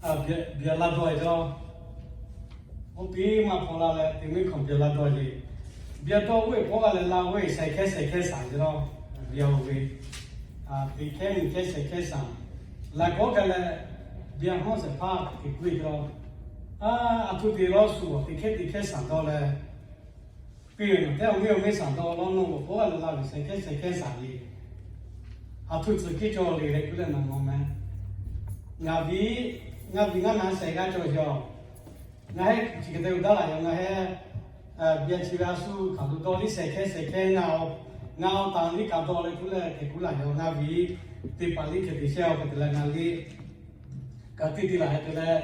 Byaꞈ la dawˇ ve cawˇ, oˇ piˇ maˇ hpaw la leh teˇ miˇ hkawˇ byaꞈ la dawˇ ve. Byaꞈ dawˇ oˇ ve k'oˆ g'a leh la oˇ ve shaiˍ hkehˇ shaiˍ hkehˇ shaˍ ve cawˇ, byaꞈ oˇ ve teˇ hkehˇ nyiˇ hkehˇ shaiˍ hkehˇ shaˍ, laiˬ k'awˉ gaˬ leh byaꞈ hawˉ shehˍ hpaˇ teꞈ kuiˇ cawˇ. A htoꞈ te lawˇ shu awˬ teˇ hkehˇ teˇ hkehˇ shaˍ dawˇ leh, piˇ ve nawˬ tehˉ awˬ miˇ awˬ miˇ shaˍ dawˇ lawˇ nawˇ g'awˬ k'oˆ g'a leh la ve shaiˍ hkehˇ shaiˍ hkehˇ shaˍ ve, a htoꞈ tcuh kiˇ cawˬ le leh kuˇ leh na maw meh. Ngaˬ viˉ, ngaˬ viˉ ngaˇ na shaiˍ g'aˇ cawˬ yaˬ. Ngaˬ hehˉ chi hk'e te uˬ daˇ laˬ yaˬ, ngaˬ hehˉ byaꞈ chi ve a shu hk'aˬ lo dawˇ liˇ shaiˍ hkehˇ shaiˍ hkehˇ ngaˬ awˬ, ngaˬ awˬ taˍ liˇ kaꞈ dawˇ leh kuˇ leh hk'e kuˇ laˬ yaˬ. Ngaˬ viˉ teˇ hpaˍ liˇ hk'e te shehˇ awˬ hk'e te leh ngaˬ liˇ kaꞈ teˇ te laˬ hk'e te leh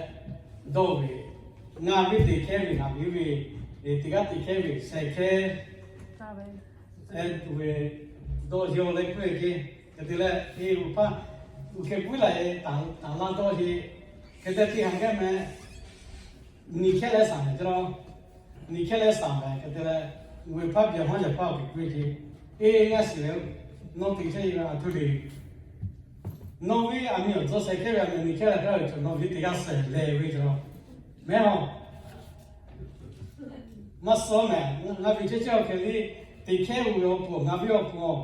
dawˇ ve, ngaˬ viˉ teˇ hkehˇ ve ngaˬ viˉ ve, teˇ g'aˇ teˇ hkehˇ ve shaiˍ hkehˇ tuˬ ve dawˇ yaw leh kuˇ ve ce. Hk'e te leh e uˬ hpaˇ uˬ hk'e puiˉ laˬ e taˍ laˇ dawˇ ce. Hk'e te te haˍ gaˇ meh, nyi hkehˇ leh shaˍ meh cawˇ, nyi hkehˇ leh shaˍ meh hk'e te leh, uˬ ve hpaˇ byaꞈ hawˉ yaˬ hpaˇ awˬ hk'e puiˉ ce. E ngaˇ shiˍ leh, nawˬ teˇ hkehˇ ve a htoꞈ le, nawˬ ve a miˍ awˬ tcuh shaiˍ hkehˇ ve a miˍ nyi hkehˇ leh hk'e ve cawˬ, nawˬ viˉ teˇ g'aˇ shaiˍ leh ve cawˬ, mehˉ hawˬ. Maˇ suh meh, ngaˬ viˉ chehˇ chehˇ awˬ hk'e liˇ, teˇ hkehˇ uˬ ve awˬ pon ngaˬ viˉ awˬ pon,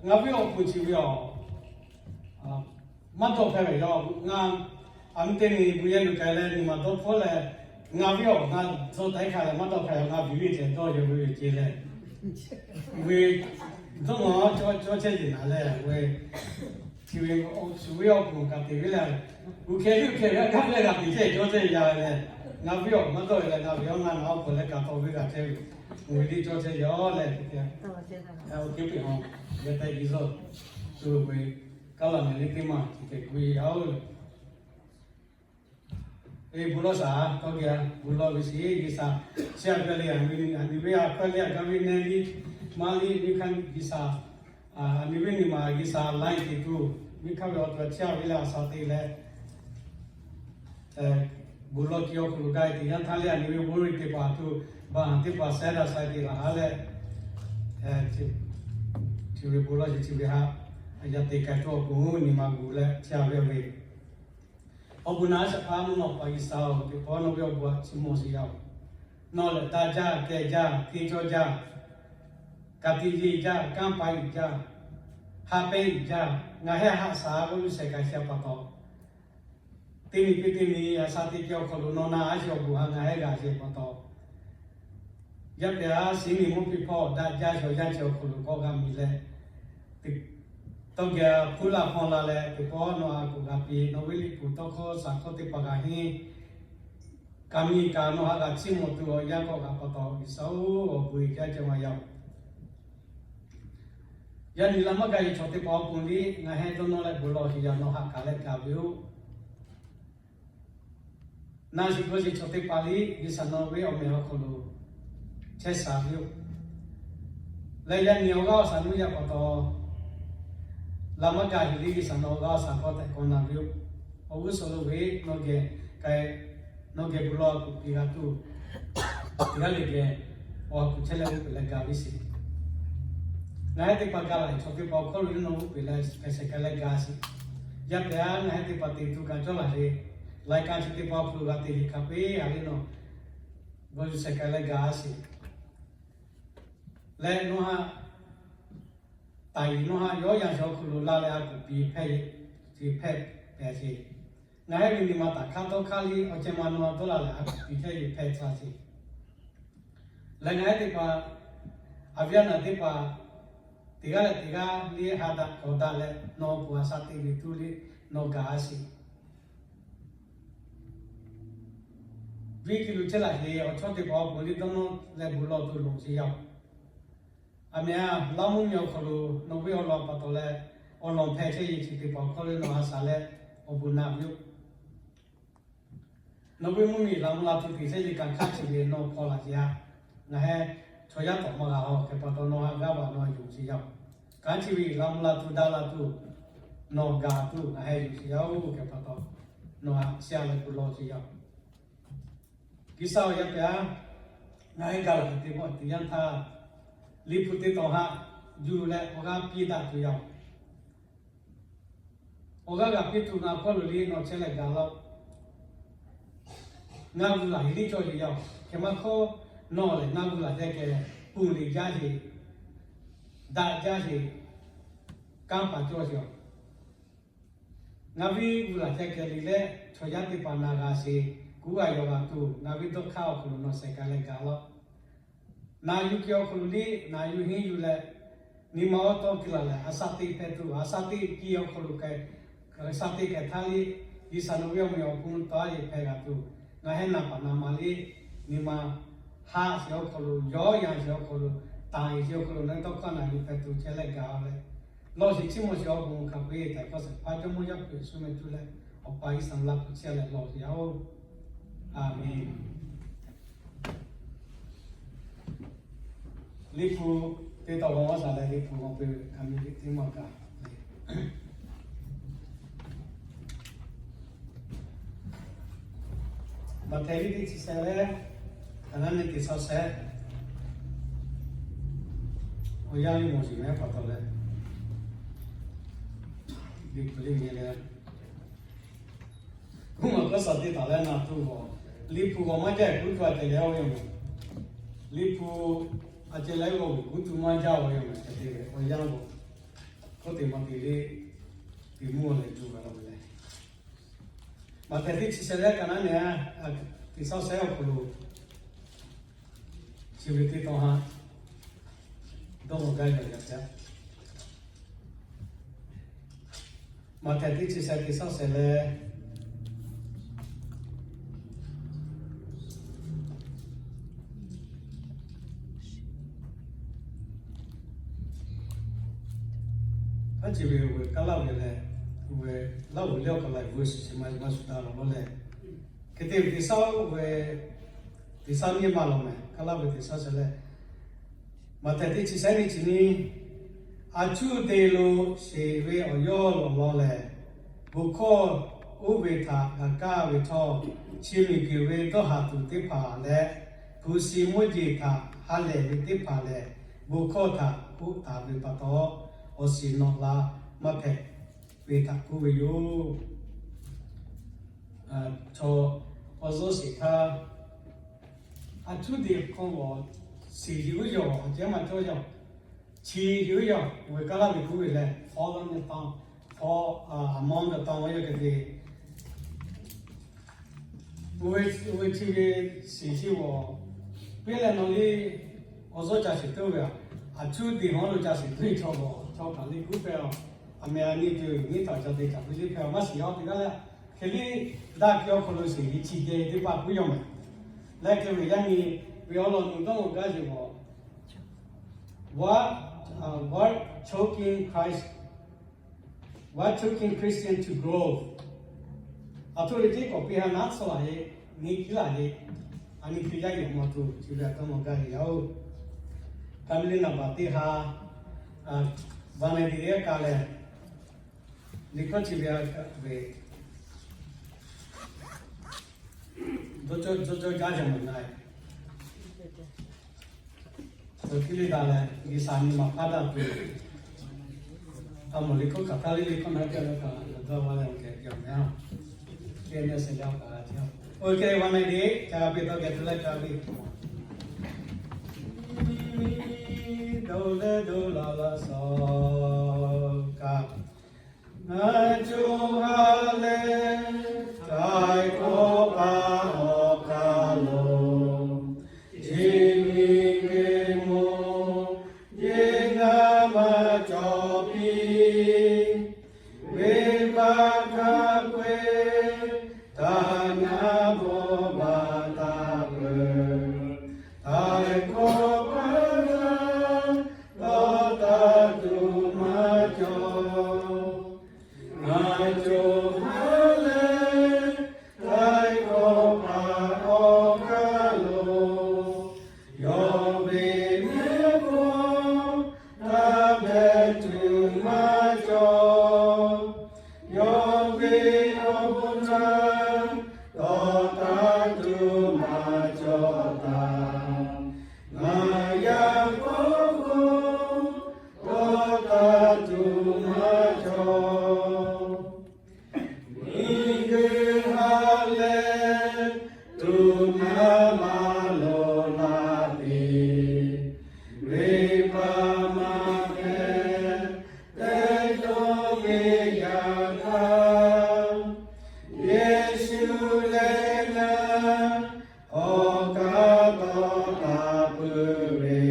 ngaˬ viˉ awˬ pon chi ve a maˇ dawˇ hpehꞈ ve yaˬ. Ngaˬ a miˍ teˇ miˬ bu yehˬ luˬ k'ai leh nyi ma dawˇ hpfuhˇ leh, ngaˬ viˉ awˬ ngaˬ tcuh taiˉ hk'a leh maˇ dawˇ hpehꞈ, ngaˬ viˉ ve ceh dawˇ yaw ve ve ce leh, ve dawˇ nawˬ cawˇ chehˇ yeˬ naˍ leh ve, chi ve shu ve awˬ pon kaꞈ te ve leh, uˬ hkeh liˇ uˬ hkeh ve a gaˇ leh g'a te chehˇ cawˇ chehˇ yaˬ leh, ngaˬ viˉ awˬ maˇ dawˇ ve leh ngaˬ viˉ awˬ ngaˬ na awˬ pon leh kaꞈ taw ve g'a chehˇ ve, uˬ ve liˇ cawˇ chehˇ yaˬ leh, oˇ hk'e piˇ ha, yehˬ tehꞈ G'uiˬsha shu ve kaˉ laˬ meh liˇ teˇ maˬ chi hk'e k'oˆ ve yaˇ oˬ. E bon lawˇ shaˍ, tawˇ geh bon lawˇ ve shiˍ G'uiˬsha. Chi a ga le, a miˍ ve a hkawˇ le, a gaˇ ve nehˇ liˇ maˇ liˇ ve hkanˇ G'uiˬsha, a miˍ ve nyi ma G'uiˬsha laiˉ te tuˬ, miˬ hkanˇ ve awˬ to a chiˇ a ve leh a sha te leh, bon lawˇ ki awˬ hk'aw lo gaˇ ve teˇ yanˇ htaˇ leh a miˍ ve bon lawˇ ve teˇ hpaˍ tuˬ, baˬ haˍ teˇ hpaˍ sehˉ daꞈ sha te laˬ ha leh, chi ve bon lawˇ chi chi ve ha, yaꞈ te k'ai tuˬ awˬ pon nyi ma gu leh chiˇ a ve ve Awˬ bon naꞈ shaˍ hpaˇ mvuhˇ naw pa G'uiˬsha-oˬ, teˇ pawˆ nawˬ ve awˬ bon a chiˇ mvuh sheˍ yaˇ-oˬ. Nawˬ lehˬ daꞈ jaˇ, kehˬ jaˇ, teˇ cawˇ jaˇ, ka tiꞈ yeˬ jaˇ, kanˉ paˍ iˍ jaˇ, ha pehˉ iˍ jaˇ, ngaˬ hehˉ haꞈ shaˍ g'awˇ yuˬ shehˍ k'ai sheˍ pa taw, teˇ miˬ piˇ teˇ miˬ a sha teˇ kehˬ awˬ hk'aw lo nawˬ na a sheˍ awˬ bon ha ngaˬ hehˉ g'a sheˍ pa taw, yaˇ pehˍ a shiˍ miˬ mvuhˇ piˇ hpawˇ daꞈ jaˇ shawˍ yaˇ chi awˬ hk'aw lo kawˆ g'a miˬ leh, tawˇ geh a hpuˉ la hpawˇ la leh teˇ pawˆ nawˬ a k'oˍ g'a piˇ, nawˬ ve liꞈ hpu tawˇ hkawˇ shaˍ hkawˇ teˇ hpaˍ g'a henˇ, kaꞈ miˬ kaꞈ nawˬ ha g'a chiˇ mvuh tuˬ awˬ yanˇ kawˆ g'a pa taw, G'uiˬsha-oˬ, awˬ bon jaˇ ceh maˇ yaˇ-oˬ. Yaˇ nyi la maˇ gaˬ yeˬ chaw teˇ hpaˍ awˬ pon liˇ ngaˬ hehˉ dawˇ nawˇ leh bon lawˬ sheˍ yaˇ nawˬ haꞈ kaˬ leh gaˬ ve-oˬ. Na shiˍ g'awˇ sheˍ chaw teˇ hpaˍ liˇ G'uiˬsha nawˬ ve awˬ meh awˬ hk'aw lo chehˇ sha ve-oˬ. Leh yaˇ nyi awˬ g'aˇ awˬ shaˍ nuˇ yaˇ pa taw, la maˇ gaˬ heˍ liˇ G'uiˬsha nawˬ awˬ g'aˇ awˬ shaˍ hkawˇ tehꞈ k'awꞈ na ve-oˬ. Awˬ g'uˇ suhˍ lo ve nawˬ geh k'ai, nawˬ geh bon lawˬ a kuˬ piˇ g'a tuˬ, teˇ g'aˇ leh geh awˬ ha kuˬ chehˇ leh g'uˇ peˬ leh gaˬ ve sheˍ. Ngaˬ hehˉ teˇ hpaˍ gaˬ laˬ chaw teˇ hpaˍ awˬ hkawˇ lo nawˬ g'uˇ peˬ leh hpehꞈ shehˍ k'ai leh gaˬ sheˍ. Yaˇ pehˍ a ngaˬ hehˉ teˇ hpaˍ te tuˬ kaꞈ cawˇ laˬ le. Laiˬ kaꞈ chi teˇ hpaˍ awˬ hk'aw lo g'a te ve hk'a peu-eˬ a le nawˬ g'awˇ yuˬ shehˍ k'ai leh gaˬ sheˍ. Leh nawˬ haꞈ taˍ yiˍ nawˬ haꞈ yawˇ yaˇ shaw hk'aw lo la leh a kuˬ piˇ hpehꞈ, hpehꞈ pehˍ sheˍ. Ngaˬ hehˉ ve nyi ma taˍ hk'aˇ tawˇ hk'aˇ liˇ awˬ ceh ma nawˬ haꞈ dawˇ la leh a kuˬ piˇ hpehꞈ yeˬ hpehꞈ tcuh sheˍ. Leh ngaˬ hehˉ teˇ hpaˍ, a viˉ a naˍ teˇ hpaˍ, teˇ g'aˇ leh teˇ g'aˇ liˇ ha daꞈ kawˬ daꞈ leh nawˬ awˬ pon a shaˍ te ve tuˬ liˇ nawˬ gaˬ a sheˍ. Viˇ ki lo chehˇ laˬ sheˍ awˬ chawˇ teˇ hpaˍ awˬ pon liˇ dawˇ nawˇ leh bon lawˬ tuˬ loˍ sheˍ yaˇ-oˬ. A meh a, Laˇ mvuhˇ miˬ awˬ hk'aw lo nawˬ ve awˬ lawn pa taw leh, awˬ lawn hpehꞈ chehˇ yeˬ chi teˇ hpaˍ awˬ hkawˇ leh nawˬ a shaˍ leh awˬ bon naꞈ ve-oˬ. Nawˬ ve mvuhˇ miˬ laꞈ mvuhˇ la tuˬ te chehˇ yeˬ kaꞈ hk'aˇ chi ve nawˬ hpaw laˬ sheˍ a. Ngaˬ hehˉ chaw yaˇ tawˍ maˇ g'a haw hk'e pa taw nawˬ haꞈ g'aˇ baˬ nawˬ yonˍ sheˍ yaˇ-oˬ. Kanˉ chi ve laꞈ mvuhˇ la tuˬ daꞈ la tuˬ nawˬ gaˬ tuˬ ngaˬ hehˉ yonˍ sheˍ yaˇ-oˬ hk'e pa taw, nawˬ haꞈ shehˍ a leh bon lawˬ sheˍ yaˇ-oˬ. G'uiˬsha-oˬ, yaˇ pehˍ a, ngaˬ hehˉ gaˬ laˬ teˇ pawˆ teˇ yanˇ htaˇ, liꞈ hpu teˇ tawˬ haꞈ yuˬ leh awˬ g'aˇ piˇ daꞈ tuˬ yaˇ-oˬ. Awˬ g'aˇ g'a piˇ tuˬ na hpawˇ lo liˇ nawˬ chehˇ leh gaˬ laˇ-oˆ. ngaˇ g'uˇ laˬ heˍ liˇ cawˇ sheˍ yaˇ-oˬ. Hk'e maˇ hk'oˆ, nawˬ lehˬ ngaˇ g'uˇ laˬ chehˇ kehˬ, puˬ liꞈ jaˇ sheˍ, daꞈ jaˇ sheˍ, kanˇ paˍ cawˇ sheˍ-oˬ. Ngaˇ viˉ g'uˇ laˬ chehˇ kehˬ liꞈ leh chaw yaˇ teˇ hpaˍ naˬ g'a sheˍ, kuˉ g'a yawˬ g'a tuˬ, ngaˇ viˉ dawˇ hk'aˇ awˬ hk'aw lo nawˬ shehˍ k'ai leh gaˬ laˇ. Naˬ yuˬ kehˬ awˬ hk'aw lo liˇ, naˬ yuˬ henˇ yuˬ leh, nyi ma awˉ tawˇ hki laˬ leh, a shaꞈ teꞈ hpehꞈ tuˬ, a shaꞈ teꞈ kiˇ awˬ hk'aw lo k'ai, a shaꞈ teꞈ k'ai htaˇ liˇ, G'uiˬsha nawˬ ve awˬ meꞈ awˬ hponˇ taˍ yeˬ hpehꞈ g'a tuˬ, ngaˬ hehˉ naˍ paˍ naˍ ma liˇ, nyi ma haˆ sheˍ awˬ hk'aw lo, yawˇ yanˇ sheˍ awˬ hk'aw lo, tanˬ sheˍ awˬ hk'aw lo, naˬ tawˇ hkawˇ naˬ yuˬ hpehꞈ tuˬ chehˇ leh gaˬ leh, lawˬ sheˍ chiˇ mvuh sheˍ awˬ bon hk'a peu-e tehꞈ k'awˇ shehˍ hpaˇ Jawˇmawˇ Yaˇ hpu Yeˍsuˆ meh tuˬ leh, Awˬ pa G'uiˬsha laˇ hpu chehˇ leh lawˬ sheˍ yaˇ-oˬ. Aˍmenˍ. Liˇ hpu teˇ taw g'aw maˇ shaˍ leh, Liˇ hpu g'aw peu-e hk'a meuˇ teˇ maˇ kaꞈ le. Maꞈhtehˍ liˇ teˇ chi shehˍ leh, Kaˍnaˆ neˇ teˇ shaˆ shehˍ, awˬ yanˇ liˇ mawˬ shiˍ mehˉ pa taw leh, Liˇ hpu liˇ nyi leh, kuˉ maˬ k'aˉ shaˍ teˇ htaꞈ leh naˬ tuˬ g'awˬ, Liˇ hpu g'awˬ maˇ jaˇ kuˉ tuˬ a ceh leh oˇ ve yoˬ. Liˇ hpu a ceh leh g'awˬ kuˉ tuˬ maˇ jaˇ ve yoˬ. Ceh te ve awˬ yanˇ g'awˬ, k'oˆ teꞈ maˇ te le, te mvuhˇ leh juˇ ve la ve leh, Maꞈhtehˍ teˇ chi shehˍ leh Kaˍnaˆ neˇ teˇ shaˆ shehˍ awˬ hk'aw lo chi ve teˇ taw ha dawˇ g'a gaˇ ve yaꞈ caˇ. Maꞈhtehˍ teˇ chi shehˍ teˇ shaˆ shehˍ leh, aˉ ci ve, oˇ ve kaˇ laˇ ve leh, oˇ ve laˇ oˬ leh awˬ kaˬ la ve shiˍ shiˍ ma maˇ shuˍ taˍ lawˬ lawˬ leh, hk'e te ve teˇ shaˆ oˇ ve teˇ shaˆ nyiˇ maˇ lawˬ mehˍ. Kaˇ laˇ ve teˇ shaˆ shehˍ leh, Maꞈhtehˍ teˇ chi shehˍ nyiˇ chi nyiˇ, a cuˇ te lo sheˍ ve awˬ yawˇ lawˬ law lehˬ, bon hkawˇ oˇ ve htaꞈ g'a kaˇ ve htawˇ, chi miˬguiˬ ve dawˇ haˍ tuˬ teˇ hpaˍ leh, hpu shi mawˇ jeˬ htaꞈ ha lehˬ ve teˇ hpaˍ lehˬ, bon hkawˇ htaꞈ k'oˆ taˍ ve pa taw, awˬ shiˍ nawꞈ la maˇ hpehꞈ ve htaꞈ k'oˆ ve yoˬ. Chaw awˬ zuhˇ shiˍ htaˇ, a cuˇ te hk'aw g'awˬ shiˍ yuˬ uˉ yaˬ, a ceh maˇ cawˇ yaˬ, chi yuˬ uˉ yaˬ, oˇ ve kaˇ laˇ ve k'oˆ ve leh, fallen star, among the town yawˇ hk'e te. Oˇ ve chi ve shiˍ chi g'awˬ piˇ leh nawˬ liˇ awˬ zuhˇ ca shiˍ tuˬ ve, a cuˇ te hawˉ lo ca shiˍ tuˬ ve chaw g'awˬ, chaw kaꞈ liˇ kuˉ hpehꞈ-oˬ. A meh a nyi tuˬ nyiˇ htaꞈ ca te caˍ ve liˇ hpehꞈ-oˬ, maˇ shiˍ yaˇ teˇ g'aˇ leh, hk'e liˇ daꞈ kehˬ awˬ hk'aw lo shiˍ ve chi geh teˇ hpaˍ kuˉ yaw mehˍ. Leh hk'e ve yaˇ nyi ve awˬ lawn nu dawˇ g'a gaˇ ve g'awˬ, what, what choking Christ, what choking Christian to grow. A htoꞈ le teˇ k'awꞈ piˇ ha naˉ tsuhˇ laˬ ve, nyi hkiˉ laˬ ve, a nyi hkui yaˇ yehˬ maw tuˬ chi ve a taˇ maw gaˇ ve yaˇ-oˬ. Ka mi le naˍ baˬ teˇ ha, baˬ mehˍ te teˇ g'aˇ ka leh, liꞈ hkawˇ chi ve a kaꞈ ve dawˇ cawˇ dawˇ cawˇ jaˇ jaˇ mawˬ na e. Hk'e te le daꞈ leh G'uiˬsha nyi ma hpaˇ daꞈ tuˬ, a mawˬ liꞈ hkawˇ hk'aˬ htaˇ le liꞈ hkawˇ naˉ kehˬ leh kaꞈ dawˇ va leh awˬ kehˬ yaˬ mehˍ a. Kehˬ nyi shehˍ yaˇ kaꞈ a ce a. Oˇ ve kehˬ ve maˇ na e le, ca g'a piˇ dawˇ geh tuˬ leh ca g'a piˇ. Dawˇ leh dawˇ la la shaˍ kaꞈ, ngaˬ co ha lehˬ htaiˍ hkawˇ pa awˬ hk'aw lo, chi nyi ve mawˬ yeˬ ngaˬ maˇ cawˬ piˇ. Venˇbaˆ hk'a peu-eˬ htaꞈ ngaˬ bawˆ baˬ taˍ peuˬ. Htaiˍ hkawˇ pa dawˇ taˇ tuˬ maˇ cawˬ. Ngaˬ co ha lehˬ htaiˍ hkawˇ pa awˬ hk'aw lo, yawˇ ve mehˆ hpawˇ taˇ hpehꞈ tuˬ maˇ cawˬ. Yawˇ ve awˬ bon htaꞈ tawˍ Tuꞈ naˉ maˇ loˍ la piˇ, venˇbaˆ maˇ hpehꞈ tehꞈ dawˇ ve yaꞈ hk'aˇ, Yeˍsuˆ leh ngaˬ awˬ kaˍ tawˍ taˍ peuˬ ve.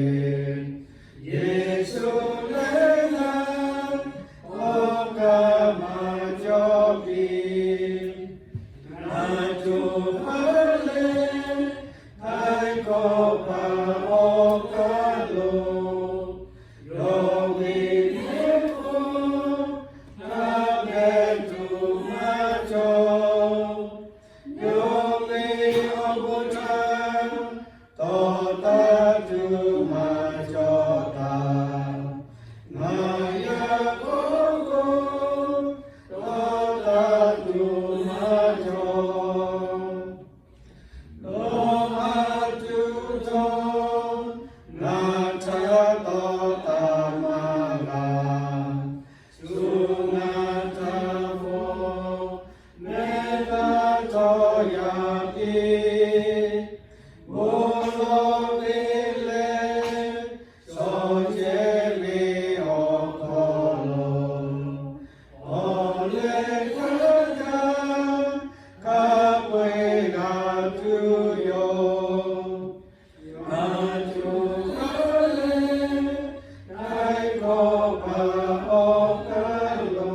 Yeˍsuˆ leh ngaˬ awˬ kaˍ maˇ cawˬ piˇ. Ngaˬ coˬ haˉ leh htaiˍ hkawˇ paˍ awˬ kaˍ lo, yawˇ ve mehˆ hpawˇ taˇ mehˆ tuˬ maˇ cawˬ. Yawˇ ve awˬ bon htaꞈ tawˍ taˍ tuˬ maˇ cawˬ taˍ. Ngaˬ yaꞈ k'aw k'o, tawˍ taˍ tuˬ maˇ cawˬ. Dawˇ haˍ tuˬ htawˇ, ngaˬ htaꞈ tawˍ taˍ maˇ g'a. Shu ngaˬ htaꞈ hpaw mehˍ taˇ htawˇ yaꞈ piˇ. Bon lawˬ ve leh shawˍ chehˇ ve awˬ hk'aw lo, awˬ leh hk'aˇ yaˇ hk'a peu-eˬ g'a tuˬ yoˬ. Ngaˬ coˬ haˉ leh htaiˍ hkawˇ paˍ awˬ kaˍ lo,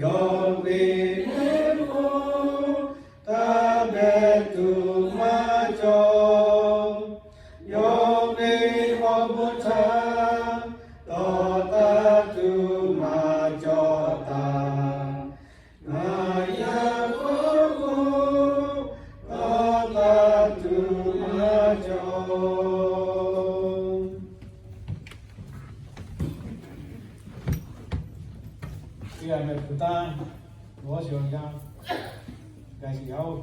yawˇ ve mehˆ hpawˇ taˇ mehˆ tuˬ maˇ cawˬ. Yawˇ ve awˬ bon htaꞈ tawˍ taˍ tuˬ maˇ cawˬ taˍ. Ngaˬ yaꞈ k'aw k'o, tawˍ taˍ tuˬ maˇ cawˬ. Teˇ g'aˇ meh hpu tanˇ, g'awˇ shiˍ awˬ yanˇ, ga shiˍ yaˇ oˬ.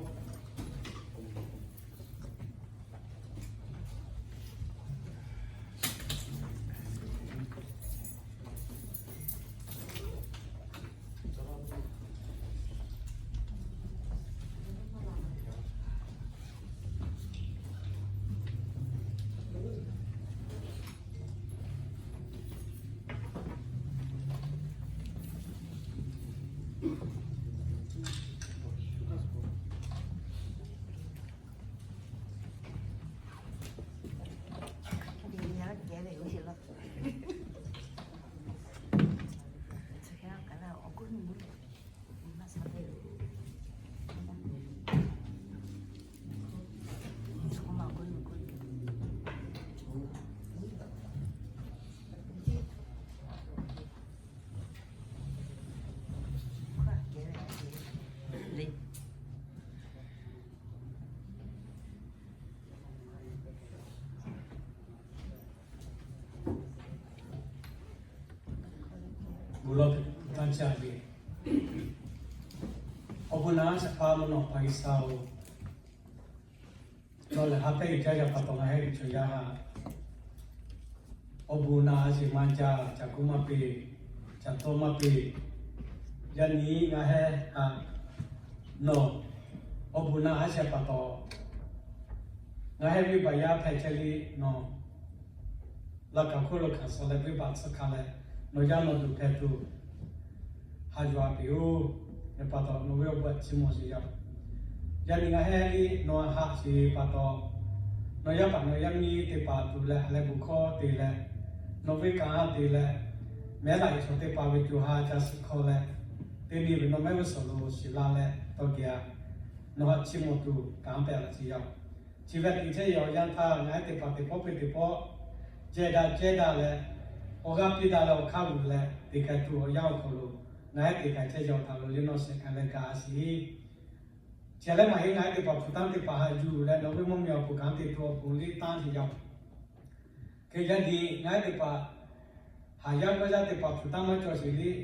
Bon lawˬ hpehꞈ tanˇ caˇ ve, awˬ bon naꞈ shaꞈ pa mvuhˇ naw Hpaˍriˍsaˍ-oˬ, nawˬ lehˬ ha pehˇ ve jaˇ yaˇ pa taw ngaˬ hehˉ ve chaw yaˇ haꞈ, awˬ bon naꞈ a shiˍ maˇ jaˇ, caˬ kuˇ maˇ peꞈ, caˬ tawˇ maˇ peꞈ. Yaꞈ nyi ngaˬ hehˉ haꞈ, nawˬ awˬ bon naꞈ a shiˍ pa taw, ngaˬ hehˉ ve baˬ yaˇ hpehꞈ chehˇ le nawˬ laꞈ kaˍ hk'oˆ lo hkanˍ suh leh venˇbaˆ tsuhˇ hkanˍ leh, nawˬ yaˇ nawˬ duˬ hpehꞈ tuˬ, haꞈ yuˬ a peˍ-oˬ. Yaꞈ pa taw nawˬ ve awˬ bon htaꞈ chiˇ mvuh sheˍ yaˇ. Yaꞈ nyi ngaˬ hehˉ liˇ nawˬ haꞈ sheˍ pa taw, nawˬ yaˇ paˍ nawˬ yaˇ miˇ teˇ hpaˍ tuˬ leh ha leh bon hkawˇ te leh, nawˬ ve kanˉ te leh, mehˉ laꞈ e chaw teˇ hpaˍ ve co ha ca suh hkawˇ leh, teˇ nyi ve nawˬ mehˆ g'uˇ suhˍ lo shiˍ la leh tawˇ geh a, nawˬ haꞈ chiˇ mvuh tuˬ kanˉ pehꞈ laꞈ sheˍ yaˇ. Chi ve teꞈ chehˇ yehˬ awˬ yanˇ htaˇ ngaˬ hehˉ teˇ hpaˍ teˇ pawˆ peuˬ teˇ pawˆ jehˇ daꞈ jehˇ daꞈ leh, awˬ g'aˇ piˇ daꞈ leh awˬ hk'aˇ g'uˬ leh te k'ai tuˬ awˬ yanˇ awˬ hk'aw lo, ngaˬ hehˉ teꞈ hk'ai chehˇ yehˬ awˬ htaꞈ lo le nawˬ shehˍ hk'aˬ leh gaˬ a sheˍ. Chi lehˬ maˇ heˆ, ngaˬ hehˉ teˇ hpaˍ hpu tanˉ teˇ hpaˍ haꞈ yuˬ leh nawˬ ve mvuhˇ miˬ awˬ pon kanˉ te tuˬ awˬ pon liˇ tanˇ sheˍ yaˇ. Hk'e yaˇ nyi ngaˬ hehˉ teˇ hpaˍ haꞈ yaˇ g'awˇ yaˇ teˇ hpaˍ hpu tanˉ maˇ cawˬ sheˍ liˇ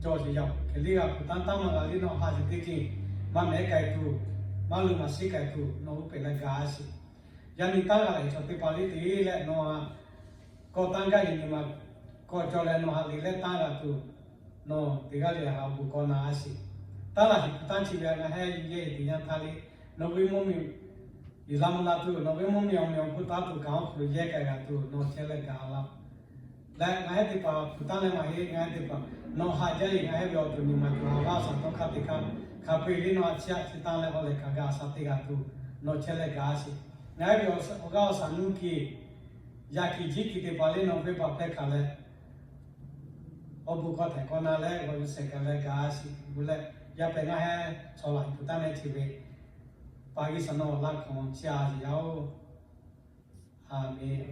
cawˬ sheˍ yaˇ. Hk'e liˇ g'a hpu tanˉ tanˇ maˇ g'a liˇ nawˬ haꞈ sheˍ teˇ ceuˬ, maˇ mehˉ k'ai tuˬ, maˇ luˬ maˇ shiˉ k'ai tuˬ nawˬ uˉ peꞈ leh gaˬ a sheˍ. Yaꞈ nyi tanˇ g'a leh chaw teˇ hpaˍ liˇ te leh nawˬ haꞈ kawˆ tanˇ gaˇ yaꞈ nyi ma kawˆ cawˬ leh nawˬ haꞈ liꞈ leh tanˇ g'a tuˬ, nawˬ teˇ g'aˇ le haꞈ awˬ bon kawˆ na a sheˍ. Tanˇ laꞈ sheˍ hpu tanˉ chi ve ngaˬ hehˉ yuˬ yehˬ teꞈ yanˇ htaˇ liˇ Nawˬ ve mvuhˇ miˬ, Yeˍraˍmiˍ la tuˬ nawˬ ve mvuhˇ miˬ awˬ meꞈ awˬ hponˇ taˇ tuˬ kaꞈ awˬ hk'aw lo yehˇ k'ai g'a tuˬ nawˬ chehˇ leh gaˬ laˇ. Leh ngaˬ hehˉ teˇ hpaˍ hpu taˇ leh maˇ heˆ, ngaˬ hehˉ teˇ hpaˍ nawˬ haꞈ jaˇ ve ngaˬ hehˉ ve awˬ to nyi ma tuˬ awˬ g'aˇ awˬ shaˍ tawˇ hk'aˇ teˇ hk'aˇ hk'a peu-eˬ le nawˬ a ciˉ a ciˉ taˇ leh awˬ leh hk'a gaˬ a shaˍ teˇ g'aˇ tuˬ nawˬ chehˇ leh gaˬ a sheˍ. Ngaˬ hehˉ ve awˬ g'aˇ awˬ shaˍ nuˇ kiˬ yaꞈ kiˬ jiˉ kiˬ teˇ hpaˍ le nawˬ venˇ baˆ hpehˇ hkanˍ leh awˬ bon hkawˇ htehꞈ k'awꞈ na leh g'aw yuˬ shehˍ hkanˍ leh gaˬ a sheˍ. G'uˇ leh yaˇ pehꞈ ngaˬ hehˉ chaw laꞈ hpu taˇ leh chi ve paˍ G'uiˬsha nawˬ laˇ hk'awꞈ chiˇ a sheˍ yaˇ-oˬ. Aˬ menˍ.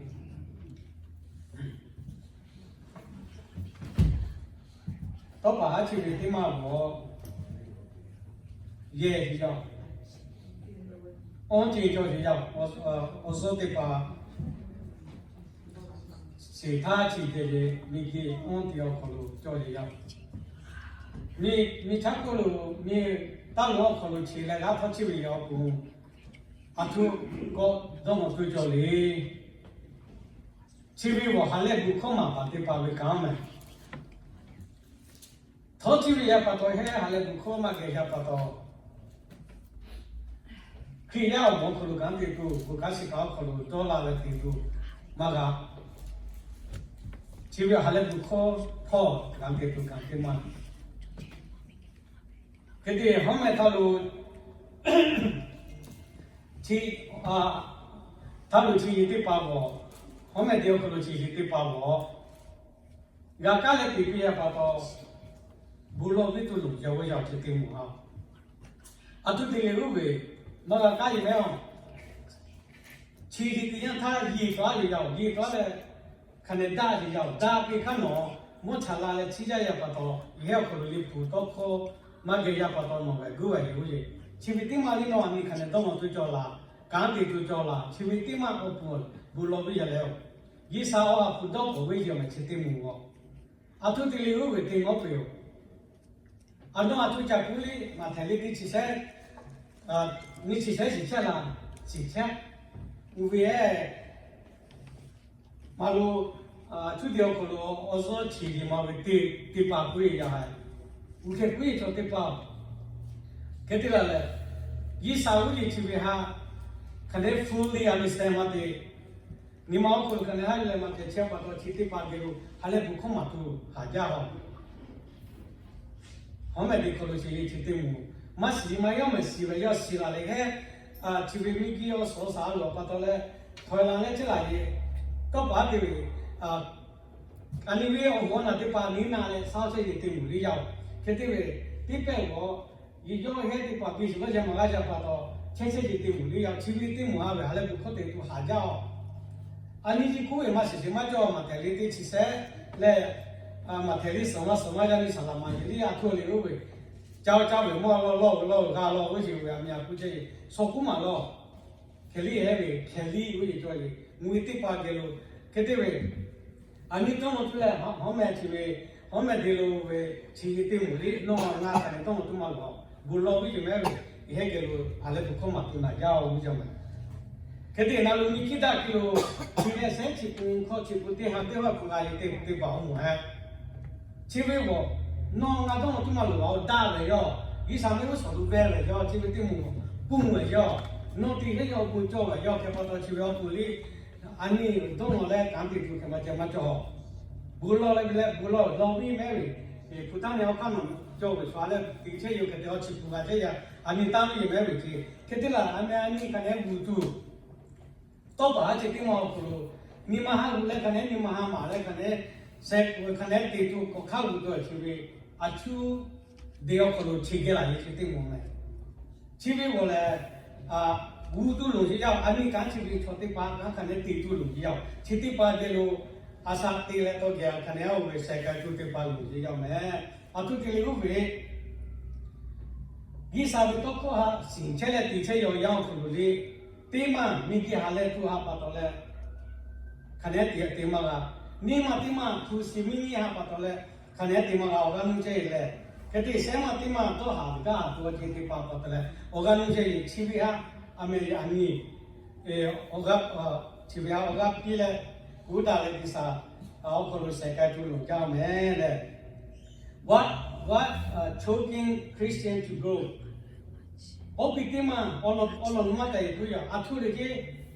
Tawˇ paˍ haˉ chi ve teˇ maˇ g'awˬ yehˇ ve yaˇ-oˬ. Awˬ ceuˬ cawˬ ve yaˇ-oˬ, awˬ suhˉ teˇ hpaˍ sheˍ htaˇ chi te ve miˬguiˬ awˬ te awˬ hk'aw lo cawˬ ve yaˇ-oˬ. Miˬ, miˬ chaˇ hk'oˆ lo miˬ taˇ lo awˬ hk'aw lo chi leh g'aˇ htawˇ chi ve yaˇ awˬ pon aˬ htoꞈ k'awꞈ dawˇ nawˬ tuˬ cawˬ le. Chi ve g'awˬ ha lehˬ gu hkawˇ maˍ paˍ teˇ hpaˍ ve kanˉ mehˍ. Htawˇ chi ve yaˇ pa taw hehˉ ha lehˬ gu hkawˇ maˇ geh yaˇ pa taw, Hkriꞈ yaˇ awˬ moˍ awˬ hk'aw lo kanˉ te tuˬ, bon kanˉ shiˍ kaꞈ awˬ hk'aw lo dawˇ la leh te tuˬ maˇ g'a. Chi ve ha lehˬ gu hkawˇ hpawˇ kanˉ te tuˬ kanˉ te maˇ. Hk'e te hawˉ mehˍ htaˇ lo chi, a, htaˇ lo chi ve teˇ hpaˍ g'awˬ, hawˉ mehˍ te awˬ hk'aw lo chi ve teˇ hpaˍ g'awˬ g'a kaˉ leh te piˇ yaˇ pa taw, bon lawˬ piˇ tuˬ loˬ jaˇ ve yaˇ chi teˇ moˍ a. Aˬ htoꞈ te leh oˇ ve maˇ g'a kaˉ ve mehˍ-oˬ. Chi ve teˇ yanˇ htaˇ yiˬ tawˉ ve yaˇ-oˬ, yiˬ tawˉ leh hk'aˬ nehˬ daꞈ ve yaˇ-oˬ, daꞈ piˇ hk'aˇ nawˬ mvuhˇ cha la leh chiˇ jaˇ yaˇ pa taw, yehˬ awˬ hk'aw lo liꞈ hpu tawˇ hkawˇ maˇ geh yaˇ pa taw nawˬ g'a guˇ ve yoˬ. Chi ve teˇ maˇ liˇ nawˬ aˬ miˍ hk'aˬ nehˬ dawˇ nawˬ tuˬ cawˬ laˬ, kanˉ te tuˬ cawˬ laˬ, chi ve teˇ maˇ awˬ pon bon lawˬ piˇ yaˇ leh-oˬ. G'uiˬsha awˬ ha hpu dawˇ k'oˍ ve yaˇ mehˍ chi teˇ moˍ g'awˬ. Aˬ htoꞈ te leh oˇ ve teˇ maˇ peuˬ-oˬ. Aˬ nawˬ aˬ htoꞈ ca kuˇ le maˬ htehˍ le teˇ chi sehˉ, nyiˇ chi sehˉ shiˍ chehˇ laˬ, shiˍ chehˇ. Oˇ ve maˇ lo, cuˇ te awˬ hk'aw lo awˬ suhˉ chi ve maˇ ve teˇ, teˇ hpaˍ puiˉ ve yaˇ haiˬ, uˬ hk'e puiˉ ve chaw teˇ hpaˍ. Hk'e te laˬ lehˬ, G'uiˬsha uˉ yeˬ chi ve haꞈ hk'aˬ nehˬ fully understand maˇ te. Nyi ma awˬ hk'aw lo hk'aˬ nehˬ haˉ leh maˇ te chehˇ pa taw chi teˇ hpaˍ geh lo ha lehˬ gu hkawˇ maˍ tuˬ haˍ jaˇ-oˬ. Hawˉ mehˍ te hk'aw lo chi ve chi teˇ moˍ maˇ shiˍ maˇ yawˇ mehˍ shiˍ ve yawˇ shiˍ laˬ leh hehˉ, chi ve miˬguiˬ awˬ suhˉ awˬ shaˍ a loˍ pa taw leh, hk'aw laˬ leh chehˇ laˬ ve tawˇ paˍ te ve, aˬ nyi ve awˬ g'awˇ naˬ teˇ hpaˍ nyi naˬ leh shaˉ chehˇ ve teˇ moˍ liˇ yaˇ-oˬ. Hk'e te ve teˇ pehˇ g'awˬ yawˇ hehˉ teˇ hpaˍ piˇ shiˍ lawˇ yaˇ maˇ g'aˇ yaˇ pa taw chehˇ chehˇ ve teˇ moˍ liˇ yaˇ-oˬ. Chi ve teˇ moˍ a ve ha lehˬ gu hkawˇ te tuˬ haˍ jaˇ-oˬ. Aˬ nyi chi kuˇ ve maˇ shiˍ shiˍ maˇ cawˇ maˬ htehˍ le teˇ chi sehˉ leh maˬ htehˍ le suhˍ maˇ suhˍ maˇ yaˇ nyi saˍ laˍ maˍ yeˬ liˇ a htoꞈ le oˇ ve, ca ca ve mawˇ lawˇ lawˇ ve lawˇ g'a lawˇ oˇ yeˬ ve aˬ miˍ a kuˇ chehˇ ve suh kuˉ maˬ lawˇ. Hkehˍ liˇ hehˉ ve hkehˍ liˇ oˇ yeˬ cawˇ ve, mvuhˇ ve teˇ hpaˍ geh lo, hk'e te ve, aˬ nyi tawˇ maw tuˬ leh hawˉ mehˍ chi ve, hawˉ mehˍ te lo ve, chi ve teˇ moˍ liˇ nawˬ ngaˬ hk'aˬ nehˬ tawˇ maw tuˬ maˇ g'awˬ, bon lawˬ ve yoˬ mehˍ ve, yehˬ hehˉ geh lo ha lehˬ gu hkawˇ maˍ tuˬ naˍ jaˇ-oˬ ve yoˬ mehˍ. Hk'e te na lo nyi hkiˉ daꞈ hk'e lo, chi ve sehˉ chi pun hkawˇ chi pun teˇ ha teˇ ha hpu g'a yeˬ te teˇ hpaˍ awˬ moˍ hehˉ. Chi ve g'awˬ, nawˬ ngaˬ dawˇ nawˬ tuˬ maˇ loˍ a-oˬ daꞈ ve yoˬ. G'uiˬsha mehˆ g'uˇ suhˍ lo beh ve yoˬ. Chi ve teˇ moˍ pun ve yoˬ. Nawˬ te hehˉ yaw pun cawˇ ve yoˬ. Hk'e pa taw chi ve awˬ pon liˇ, aˬ nyi dawˇ nawˬ leh kanˉ te tuˬ hk'e maˇ ceh maˇ cawˬ. Bon lawˬ leh ve leh bon lawˬ lawˬ ve mehˍ ve, hpu taˇ nehˬ awˬ hk'aˇ nawˬ cawˇ ve sha leh te chehˇ yoˬ. Hk'e te awˬ chi pun g'a chehˇ yaˇ aˬ nyi taˇ ve yoˬ mehˍ ve chi. Hk'e te laˬ aˬ mehˍ aˬ nyi hk'aˬ nehˬ g'uˬ tuˬ tawˇ paˍ haˉ chi teˇ maˇ awˬ hk'aw lo, nyi ma ha g'uˬ leh hk'aˬ nehˬ nyi ma ha maˍ leh hk'aˬ nehˬ seh hk'aˬ nehˬ te tuˬ k'awꞈ hk'aˇ g'uˬ tuˬ chi ve, aˬ cuˇ de awˬ hk'aw lo chi geh laˬ ve chi teˇ moˍ mehˍ. Chi ve g'awˬ lehˬ, g'uˬ tuˬ loˍ yeˬ yaˇ-oˬ. Aˬ nyi kanˉ chi ve chaw teˇ hpaˍ kanˉ hk'aˬ nehˬ te tuˬ loˍ yeˬ yaˇ-oˬ. Chi teˇ hpaˍ geh lo, a sha te leh tawˇ geh hk'aˬ nehˬ a-oˬ ve sheh k'ai tuˬ teˇ hpaˍ loˍ yeˬ yaˇ-oˬ mehˍ. Aˬ htoꞈ te leh oˇ ve G'uiˬsha ve tawˇ hkawˇ haꞈ shiˍ chehˇ leh te chehˇ yaw yaˇ awˬ hk'aw lo le, teˇ maˇ miˬguiˬ ha lehˬ tuˬ haꞈ pa taw leh, hk'aˬ nehˬ te te maˇ g'a. Nyi ma teˇ maˇ hpu shiˍ miˇ nyi haꞈ pa taw leh, hk'aˬ nehˬ te maˇ g'a. Awˬ g'aˇ nuˇ chehˇ e leh, hk'e te shehˉ maˇ teˇ maˇ dawˇ haˍ gaˇ haˍ tuˬ awˬ ceuˬ teˇ hpaˍ pa taw leh, awˬ g'aˇ nuˇ chehˇ e chi ve haꞈ aˬ mehˍ aˬ nyi, awˬ g'aˇ, chi ve haꞈ awˬ g'aˇ piˇ leh, kuˬ daꞈ leh G'uiˬsha awˬ hk'aw lo sheh k'ai tuˬ loˍ jaˇ mehˍ leh, what, what choking Christian to grow? Oˇ piˇ teˇ maˇ awˬ lawn awˬ lawn maˇ taˍ yeˬ puiˉ yaˬ. Aˬ htoꞈ le ceˇ,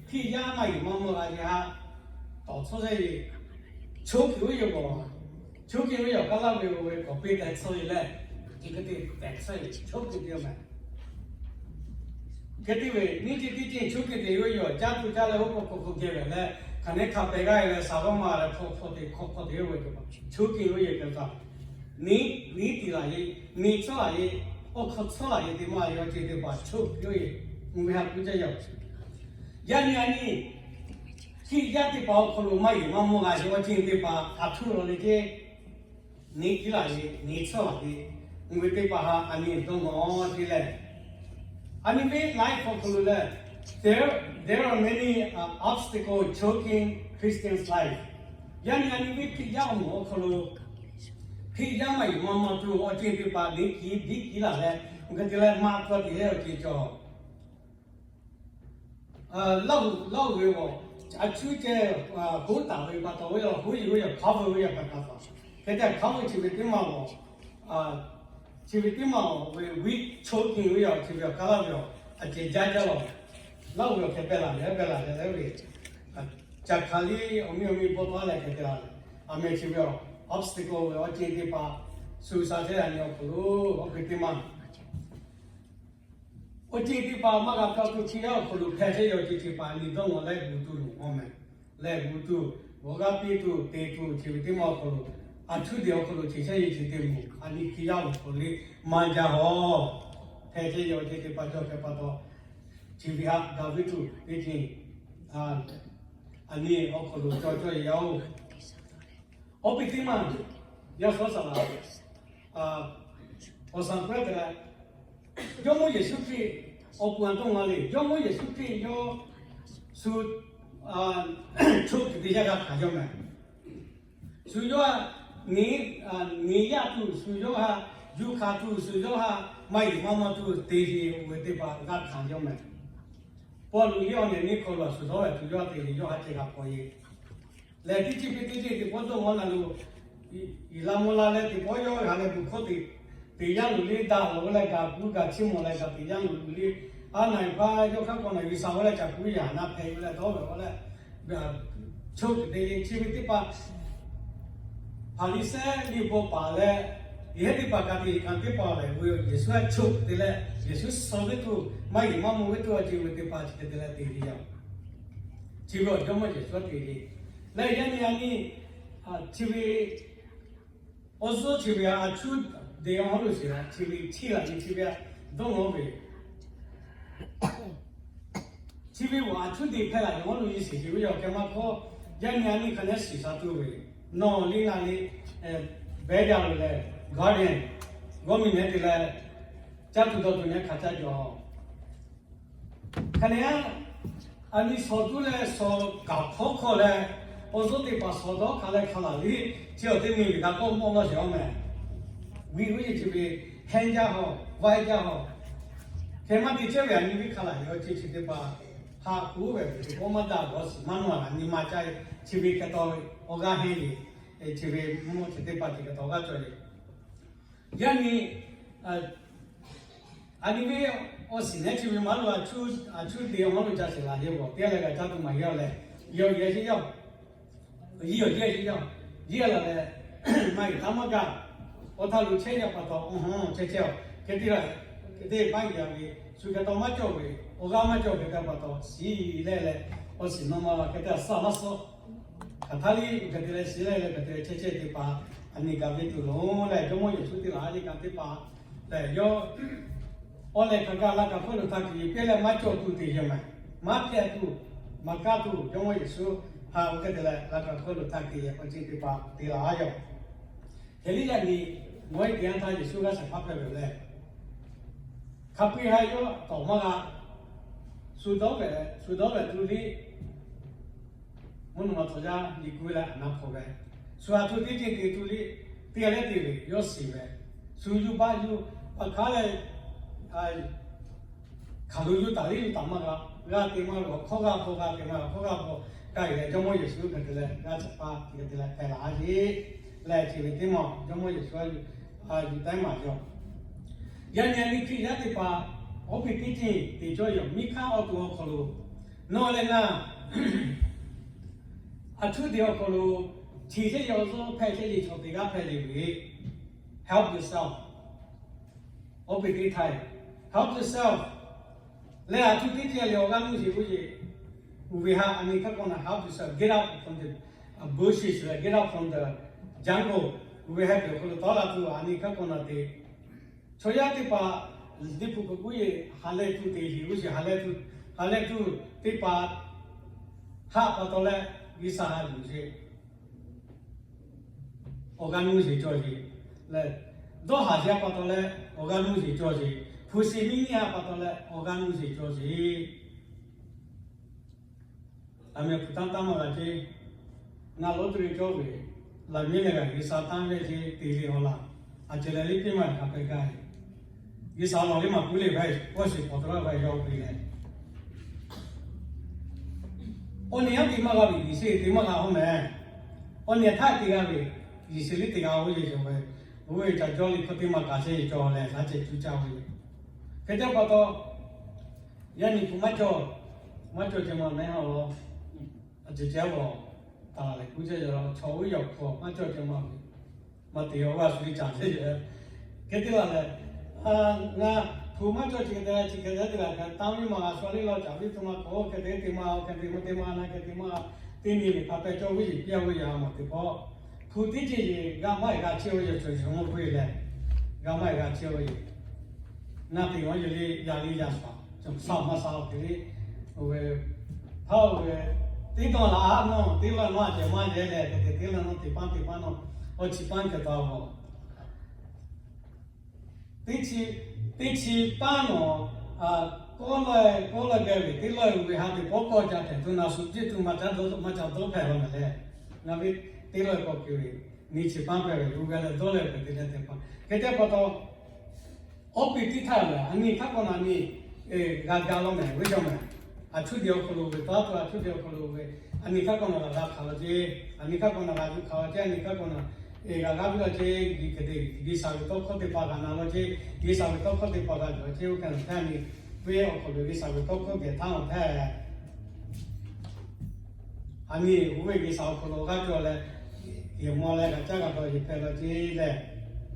Hkriꞈ yaˇ maˇ yeˬ maˇ mawˇ g'a ve haꞈ tawˍ tcuhˉ sheˍ ve, choˬ kuiˬ oˇ yeˬ k'o, choˬ kuiˬ oˇ yeˬ k'aˉ laˇ ve oˇ ve k'awꞈ piˇ tehꞈ tcuhˉ ve leh, chi hk'e te tehꞈ tcuhˉ ve choˬ kuiˬ te maˇ. Hk'e te ve nyiˇ ceuˬ teˇ ceuˬ choˬ kuiˬ te ve yoˬ. Caˇ tuˬ caˇ leh oˇ k'o hk'aw hk'aw geh ve leh, hk'aˬ neˉ hk'a pehˬ g'aˇ ve leh, saˍ g'awˇ ma leh hk'aw hk'aw te hk'aw hk'aw te oˇ ve te pa, choˬ kuiˬ oˇ yeˬ k'o taꞈ, nyi nyi tiˍ laˬ yeˬ, nyi tcuhˉ laˬ yeˬ, awˬ hk'aw tcuhˉ laˬ yeˬ te maˇ ve awˬ ceuˬ teˇ hpaˍ choˬ kuiˬ oˇ yeˬ, mvuhˇ ve haꞈ kuiˬ caˇ yaˇ-oˬ. Yaˇ nyi a nyi, Hkriꞈ yaˇ teˇ hpaˍ awˬ hk'aw lo maˇ yeˬ maˇ mawˇ g'a sheˍ awˬ ceuˬ teˇ hpaˍ aˬ htoꞈ law le ceˇ, nyi tiˍ laˬ yeˬ, nyi tcuhˉ laˬ yeˬ, mvuhˇ ve teˇ hpaˍ haꞈ a nyi dawˇ nawˬ te leh, a nyi ve life awˬ hk'aw lo leh, there there are many uh, obstacles choking Christians' life. Yaˇ nyi a nyi ve Hkriꞈ yaˇ awˬ moˍ awˬ hk'aw lo Hkriꞈ yaˇ maˇ yeˬ maˇ mawˇ tuˬ awˬ ceuˬ teˇ hpaˍ nyi kiˍ biˇ kiˍ laˬ leh, mvuhˇ hk'e te leh maˇ tcuhˉ te leh awˬ ceuˬ cawˬ Laˇ huˍ ve g'awˬ, a cuˉ ceh, hoˉ taˍ ve pa taw ve yoˬ, hoˉ yiˬ ve yoˬ, cover ve yoˬ, pa taw. Hk'e te cover chi ve teˇ maˇ g'awˬ, chi ve teˇ maˇ g'awˬ ve, choking ve yoˬ, chi ve awˬ kaˇ laˇ ve yoˬ, a ceh jaˇ jaˇ lawˬ. Laˇ huˍ ve awˬ hk'e pehˬ laˬ leh pehˬ laˬ leh leh ve, caˬ hkanˍ liˇ awˬ miˇ awˬ miˇ bawˆ tawˆ leh hk'e te laˬ leh, a meh chi ve yoˬ, obstacle ve awˬ ceuˬ teˇ hpaˍ, shu sha chehˇ a nyi awˬ hk'aw lo awˬ hk'e teˇ maˇ Awˬ ceuˬ teˇ hpaˍ maˇ g'a kaˇ tuˬ, Hkriꞈ yaˇ awˬ hk'aw lo hpehꞈ chehˇ ve awˬ ceuˬ teˇ hpaˍ nyi dawˇ nawˬ leh gu tuˬ loˬ mawˇ meh. Leh gu tuˬ, awˬ g'aˇ piˇ tuˬ, te tuˬ, chi ve teˇ maˇ awˬ hk'aw lo, a cuˉ deꞈ awˬ hk'aw lo chi chehˇ ve chi teˇ moˍ, a nyi Hkriꞈ yaˇ awˬ hk'aw lo maˇ jaˇ hawˬ. Hpehꞈ chehˇ ve awˬ ceuˬ teˇ hpaˍ cawˬ hpehꞈ pa taw, chi ve haꞈ gaˬ ve tuˬ teˇ ceuˬ, a nyi awˬ hk'aw lo cawˬ cawˬ ve yoˬ. Awˬ piˇ teˇ maˇ, yaˇ suhˉ saˍ laꞈ, awˬ saˍ k'oˆ te leh, Jawˇmawˇ Yeˍsuˆ Hkriꞈ awˬ pon a dawˇ ngaˬ le. Jawˇmawˇ Yeˍsuˆ Hkriꞈ yawˇ shu, choking teˇ yanˇ g'a hkanˍ yawˇ meh. Shu yawˇ, nyi yaˇ tuˬ shu yawˇ haꞈ, yuˬ hkanˍ tuˬ shu yawˇ haꞈ, maˇ yeˬ maˇ mawˇ tuˬ te ve oˇ ve teˇ hpaˍ g'a hkanˍ yawˇ meh. Pawˇluꞈ liˇ awˬ nehˬ nyiˇ hk'aw lo a shu dawˇ leh tuˬ yawˇ te ve yawˇ haꞈ ceh g'a paw yeˬ. Lehˬ teˇ ceuˬ piˇ teˇ ceuˬ teˇ pawˆ dawˇ mawˇ na lo, Eˍlaˍmonˍlaˆ leh teˇ pawˆ yawˇ g'a leh bu hkawˇ te, teˇ yanˇ luˬ liˇ daꞈ lawˬ ve leh gaˬ gu gaˬ chiˇ mawˬ leh gaˬ teˇ yanˇ luˬ liˇ, a na eˍ hpaˇ yawˇ hk'aˇ k'awꞈ na G'uiˬsha ve leh ca kuˉ yaꞈ na hpehꞈ ve leh dawˇ ve k'o leh, choking te ve chi ve teˇ hpaˍ, Hpaˍriˍsehˇ liꞈ bvuhꞈ paˍ leh, yehˉ teˇ hpaˍ ka tiꞈ kanˍ teˇ hpaˍ lehˬ, Yeˍsuˆ haꞈ choking te leh Yeˍsuˆ suh ve tuˬ maˇ yeˬ maˇ mawˇ ve tuˬ awˬ ceuˬ ve teˇ hpaˍ chi hk'e te leh te ve yoˬ. Chi ve awˬ Jawˇmawˇ Yeˍsuˆ te ve leh yaˇ nyi a nyi, chi ve awˬ suhˉ chi ve a cuˉ deꞈ awˬ hawˉ lo shiˍ la chi ve chiˇ laˬ ve chi ve dawˇ nawˬ ve Chi ve awˬ a cuˉ te hpehˇ laˬ ve awˬ hawˉ lo nyi shiˍ ve yoˬ. Hk'e maˇ hkawˇ, yaˇ nyi a nyi hk'a nehˉ shiˍ sha tuˬ ve, nawˬ liˇ ngaˬ liˇ behˇ jaˇ loˬ leh, guardian, g'awˇ miˬ nehˉ te leh, caˇ tuˬ dawˬ tuˬ nehˉ hk'a caˇ jaw. Hk'a nehˉ, a nyi shawˍ tuˉ leh shawˍ kaꞈ hpawˇ hkawˇ leh, awˬ suhˉ teˇ hpaˍ shawˍ dawˇ hk'a leh hk'a laˬ liˇ, chi awˬ teˇ miˬ ve daꞈ kawˆ mawˇ lawˇ sheˍ awˬ meh. Viˇ viˇ ve chi ve hehnˇ jaˇ hawˬ, vaiˇ jaˇ hawˬ. Hk'e maˇ te chehˇ ve a nyi viˉ hk'a laˬ ve awˬ ceuˬ chi teˇ hpaˍ haꞈ k'oˆ ve, teˇ pawˆ maˇ daꞈ g'awˇ shiˍ maˇ nawˬ a nyi ma caˇ ve, chi ve hk'e taw awˬ g'aˇ hehnˇ ve, chi ve mvuhˇ chi teˇ hpaˍ chi hk'e taw awˬ g'aˇ cawˬ ve. Yaˇ nyi, a nyi ve awˬ shiˍ nehˉ chi ve maˇ lo a cuˉ te awˬ maˇ lo ca shiˍ laˬ yehˬ g'awˬ teˇ g'aˇ leh g'a caˇ tuˬ maˇ heˆ leh, yehˬ awˬ yehˬ chi yaˇ, yehˬ awˬ yehˬ chi yaˇ, yehˬ laˬ leh, maˇ heˆ taˇ maˇ gaˬ, awˬ htaˇ lo chehˇ yaˇ pa taw awˬ hawˉ chehˇ chehˇ a, hk'e te la, hk'e te maˇ gaˬ ve, shu hk'e taw maˇ cawˬ ve, awˬ g'aˇ maˇ cawˬ hk'e te pa taw shiˍ leh leh, awˬ shiˍ nawˬ ma la hk'e te a saˍ laˇ suhˉ hk'aˬ htaˇ liˇ hk'e te leh shiˍ leh leh hk'e te leh chehˇ chehˇ teˇ hpaˍ a nyi gaˬ ve tuˬ lonˉ leh Jawˇmawˇ Yeˍsuˆ te laˬ a nyi gaˬ teˇ hpaˍ lehˬ yawˇ awˬ lehˬ hk'aˬ kaꞈ laˇ kaꞈ hpfuhˇ lo htaˇ hk'e yehˬ pehˇ leh maˇ cawˬ tuˬ te yehˬ meh, maˇ hpehꞈ tuˬ, maˇ kaˇ tuˬ Jawˇmawˇ Yeˍsuˆ haꞈ oˇ hk'e te leh laˇ kaꞈ hpfuhˇ lo htaˇ hk'e yehˬ awˬ ceuˬ teˇ hpaˍ te laˬ a yoˬ. Hk'e liˇ yaꞈ nyi, mawˇ e te yanˇ htaˇ Yeˍsuˆ g'aˇ shehˍ hpaˇ hpehꞈ ve leh, hk'a peu-e ha yawˇ tawˍ maˇ g'a, shu dawˇ ve, shu dawˇ ve tuˬ liˇ mvuhˇ naw ma tawˍ yaˇ nyi kuiˬ leh a na hk'awꞈ ve, shu a htoꞈ teˇ ceuˬ te tuˬ liˇ teˇ g'aˇ leh te ve yawˇ shiˍ ve, shu yuˇ baˆ yuˇ pa hk'aˉ leh hk'aˬ lo yuˇ taˍ liˇ yuˇ taˍ maˇ g'a, g'a te maˇ g'a, hkawˇ g'a hpaw g'a te maˇ g'a, hkawˇ g'a hpaw g'a e leh Jawˇmawˇ Yeˍsuˆ hk'e te leh g'aˇ shehˍ hpaˇ hk'e te leh hpehꞈ laˬ a yeˬ leh chi ve teˇ maˬ Jawˇmawˇ Yeˍsuˆ yuˬ taˉ maˍ yaw. Yaˇ nyi a nyi Hkriꞈ yaˇ teˇ hpaˍ Awˉ piˍ teˇ ceuˬ te cawˇ ve yoˬ. Miˇ hkanˇ awˬ to awˬ hk'aw lo, nawˬ leh ngaˬ aˬ htoꞈ te awˬ hk'aw lo, chi chehˇ ve awˬ zuhˇ hpehꞈ chehˇ ve chaw teˇ g'aˇ hpehꞈ ve, help yourself. Awˉ piˍ teˇ htaˇ, help yourself. Leh aˬ htoꞈ teˇ ceuˬ leh awˬ g'aˇ nuˇ sheˍ k'oˆ ve, uˬ ve ha a nyi hk'aˇ k'awꞈ naˬ, help yourself, get out from the bushes, get out from the jungle. Uˬ ve ha peuˬ awˬ hk'aw lo tawˉ la tuˬ a nyi hk'aˇ k'awꞈ naˬ te. Chaw yaˇ teˇ hpaˍ liꞈ hpu k'oˆ k'oˆ ve, ha lehˬ tuˬ te sheˍ k'oˆ sheˍ, ha lehˬ tuˬ, ha lehˬ tuˬ teˇ hpaˍ haˆ pa taw leh G'uiˬsha ha yuˬ sheˍ. Awˬ g'aˇ nuˇ sheˍ cawˬ sheˍ. Leh dawˇ haˍ sheˍ pa taw leh awˬ g'aˇ nuˇ sheˍ cawˬ sheˍ. Hpu shi miˇ nyiˇ ha pa taw leh awˬ g'aˇ nuˇ sheˍ cawˬ sheˍ. Aˬ miˍ hpu tanˇ tanˇ maˇ g'a ceˇ. Ngaˬ lawˇ tuˬ ve cawˇ ve, laꞈ miˉ leh g'a G'uiˬsha tanˇ ve ceˇ te le awˬ laꞈ. A ceh leh liˇ piˇ maˇ hk'aˬ hk'e gaˇ. G'uiˬsha lawˬ liˇ maˇ kuˉ le vaˇ, pawˇ shiˍ pawˍ tawˆ la vaˇ yaw ve leh, awˬ nyi aˉ te maˇ g'a ve, Yeˍsuˆ te maˇ g'a k'oˆ meh. Awˬ nyi htaˇ te g'a ve, Yeˍsuˆ liˇ te g'a-o ve cawˬ ve, oˇ ve caˬ cawˇ liˇ hkawˇ teˇ maˇ kaꞈ chehˇ cawˬ leh, laꞈ ceh cuˇ caˇ ve. Hk'e te pa taw, yaˇ nyi hpu maˇ cawˬ, maˇ cawˬ ceh maˇ meh ha lo, a ceh ceh g'awˬ taˍ leh kuˇ ceh yaw chaw uˉ yaw hk'aw maˇ cawˬ ceh maˇ ve, maˇ te awˬ g'aˇ shu liˇ caˬ chehˇ ve. Hk'e te la leh, ngaˬ hpu maˇ cawˬ ceh te la, chi hk'e te te la kaꞈ tanˇ ve maˇ g'a shu liˇ law caˍ ve tuˬ maˇ k'o, hk'e te te maˇ, hk'e te maˇ te maˇ na, hk'e te maˇ, teˇ nyi ve hk'a pehˇ cawˇ ve yeˬ piˇ a ve yaꞈ maˇ te hpawˇ, hpu teˇ ceuˬ yeˬ g'a maˇ g'a chehˇ ve yoˬ. Cawˬ shawˍ mawˇ hk'oˆ e leh g'a maˇ g'a chehˇ ve yoˬ. Ngaˬ te awˬ yeˬ le yaꞈ le yaꞈ shaˍ, cawˬ shaˍ maˇ shaˍ awˬ hk'e le, oˇ ve htaˇ oˇ ve teˇ dawˇ laꞈ a nawˇ teˇ laˇ nawˇ a ceh maˇ yehˇ leh, hk'e te teˇ laˇ nawˇ teˇ paˉ teˇ paˉ nawˇ, awˬ chi paˉ ceh taˍ ve teˇ chi, teˇ chi paˉ nawˬ, kawˆ laweh kawˆ laweh geh ve teˇ laweh uˬ ve ha teꞈ pawˆ kawˆ ca hpehꞈ tuˬ na shu piˇ tuˬ maˇ ca dawˇ maˇ ca dawˇ hpehꞈ la meh leh, ngaˬ ve teˇ laweh k'awꞈ keu ve, nyi chi paˉ pehˇ ve uˬ g'a leh dawˇ leh hpehꞈ te leh teˇ hpaˍ. Hk'e te pa taw, awˉ piˍ teˇ htaˇ lehˬ, a nyi htaˇ k'awꞈ na nyi g'a ga law meh ve cawˬ meh. Aˬ htoꞈ te awˬ hk'aw lo ve, taˇ tuˬ aˬ htoꞈ te awˬ hk'aw lo ve, a nyi htaˇ k'awꞈ na g'a g'a hk'aˬ law ceˇ, a nyi htaˇ k'awꞈ na g'a yuˬ hk'aˬ law ceˇ, a nyi htaˇ k'awꞈ na g'a g'a piˇ law ceˇ, hk'e te G'uiˬsha ve tawˇ hkawˇ teˇ hpaˍ g'a na law ceˇ, G'uiˬsha ve tawˇ hkawˇ teˇ hpaˍ g'a yuˬ law ceˇ, oˇ hk'e na htaˇ nyi ve awˬ hk'aw lo G'uiˬsha ve tawˇ hkawˇ geh htaˇ awˬ htaˇ, a nyi oˇ ve G'uiˬsha awˬ hk'aw lo g'a cawˬ leh, yehˬ maw leh g'a caˇ g'a dawˬ yehˬ hpehꞈ law ceˇ leh,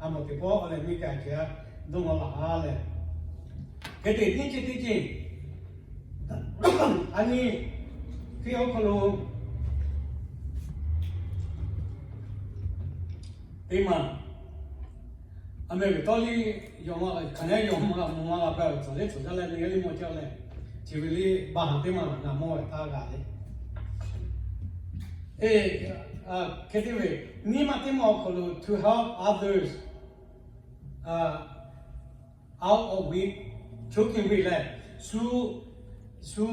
a mawˬ teˇ pawˆ leh miˇ kaꞈ ceh dawˇ maw laˬ leh, hk'e te teˇ ceuˬ teˇ ceuˬ a nyi hk'e awˬ hk'aw lo teˇ maˬ a meh ve tawˇ liˇ, yawˇ maˇ hk'aˬ nehˉ yawˇ maˇ g'a mvuh maˇ g'a pehˇ ve tcuhˍ liˇ tcuhˍ jaˇ leh nyi g'a liˇ mawˇ jaˇ leh, chi ve liˇ baˆ haˍ teˇ maˬ g'a mawˇ ve htaˇ g'a le. Eˬ, hk'e te ve, nyiˇ maˬ teˇ maˬ awˬ hk'aw lo to help others out of weak, choking weak leh, shu, shu,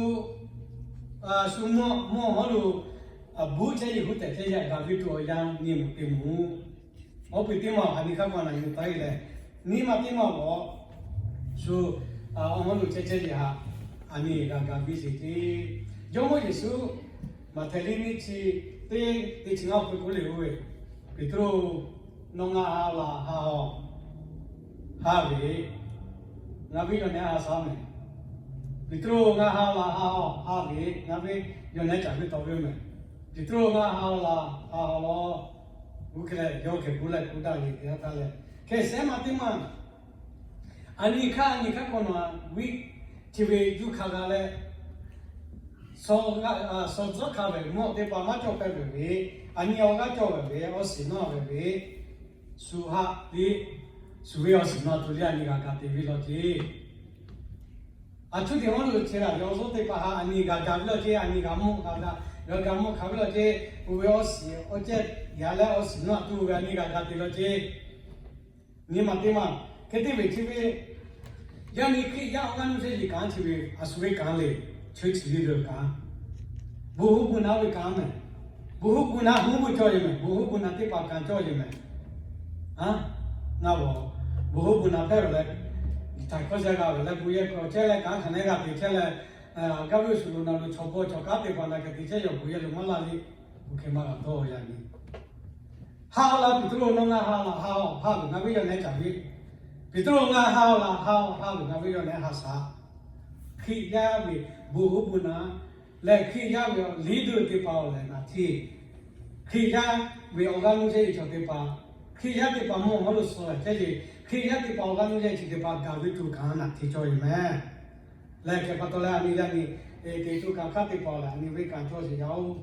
shu mawˇ mawˇ hawˉ lo buˉ chehˇ yeˬ huˉ tehꞈ chehˇ yaꞈ gaˬ ve tuˬ awˬ yanˇ nyi mvuhꞈ te mvuhꞈ. Awˉ piˍ teˇ maˬ a nyi hk'aˇ k'awꞈ na nyi taˇ e leh, nyiˇ maˬ teˇ maˬ awˬ shu awˬ hawˉ lo chehˇ chehˇ yeˬ haꞈ a nyi g'a gaˬ ve sheˍ ceˇ. Jawˇmawˇ Yeˍsuˆ Maꞈhtehˍ liˇ nyiˇ chi teˇ, teˇ chi ngaˇ awˬ hk'aw k'oˆ le k'oˆ ve, Peˍtruˆ, nawˬ ngaˬ ha laˬ ha awˬ, ha ve, ngaˬ ve yawˇ nehˬ ha sha mehˍ. Peˍtruˆ, ngaˬ ha laˬ ha awˬ, ha ve, ngaˬ ve yawˇ nehˬ caˍ ve tawˍ ve mehˍ. Peˍtruˆ, ngaˬ ha laˬ ha awˬ law. G'uˇ hkeh leh yawˇ hkeh kuˉ leh kuˉ daꞈ ve te a taˇ leh, hkeh shehˉ maˬ teˇ maˬ a nyi hk'aˇ a nyi hk'aˇ k'awꞈ na viˉ chi ve juˇ hk'a g'a leh, shaw tcuhˉ hk'a ve mawˇ teˇ hpaˍ maˇ cawˬ hpehꞈ ve ve, a nyi awˬ g'aˇ cawˬ ve ve, awˬ shiˍ nawˇ ve ve, shu haˆ liˇ, shu ve awˬ shiˍ nawˇ tuˬ liˇ a nyi g'a gaˬ te ve law ceˇ. Aˬ htoꞈ te awˬ hawˉ lo chehˇ la ve awˬ suhˉ teˇ hpaˍ haꞈ a nyi g'a gaˬ ve law ceˇ, a nyi g'a mawˇ g'a gaˬ, g'a gaˬ mawˇ hk'aˬ ve law ceˇ, oˇ ve awˬ shiˍ awˬ cehˇ yaꞈ leh awˬ shiˍ nawˇ tuˬ ve a nyi g'a gaˬ te law ceˇ. Nyi maˬ teˇ maˬ hk'e te ve chi ve, yaˇ nyi Hkriꞈ yaˇ awˬ g'aˇ nuˇ chehˇ yeˬ kanˉ chi ve, a shu ve kanˉ le, church leader kanˉ, bon hoˉ bon naˉ ve kanˉ mehˍ. Bon hoˉ bon naˉ hoˉ bon cawˬ yeˬ mehˍ, bon hoˉ bon naˉ teˇ hpaˍ kanˉ cawˬ yeˬ mehˍ. Ngaˬ g'awˬ bon hoˉ bon naˉ hpehˇ ve leh, htaiˍ hkawˇ sheh g'a ve leh, bon yehˬ k'awꞈ chehˇ leh kanˉ hk'aˬ nehˉ g'a te chehˇ leh, gaˇ ve shu lo na lo chaw paw chaw kanˉ teˇ hpaˍ na hk'e te chehˇ yaw bon yehˬ lo maˇ la le, bon hkeh maˇ g'a dawˇ yaꞈ nyi. Ha la Peˍtruˆ, nawˬ ngaˬ ha laˬ ha awˬ, ha ve ngaˬ ve yawˇ nehˬ caˍ ve, Peˍtruˆ ngaˇ ha laˬ ha ha ve ngaˬ ve yawˇ lehˬ ha shaˍ. Hkriꞈ yaˇ ve bon hoˉ bon naˍ lehˬ, Hkriꞈ yaˇ ve awˬ leader teˇ hpaˍ awˬ lehˬ naˍ hteˇ, Hkriꞈ yaˇ ve awˬ g'aˇ nuˇ chehˇ ve chaw teˇ hpaˍ, Hkriꞈ yaˇ teˇ hpaˍ mawˇ hawˉ lo suh leh chehˇ ve, Hkriꞈ yaˇ teˇ hpaˍ awˬ g'aˇ nuˇ chehˇ chi teˇ hpaˍ gaˬ ve tuˬ kaꞈ naˍ hteˇ cawˇ ve meh. Lehˬ, hk'e pa taw leh a nyi yaˇ nyi, eˬ, teˇ tuˬ kaꞈ hk'aˇ teˇ hpaˍ lehˬ a nyi ve kaꞈ cawˇ sheˍ yaˇ oˬ.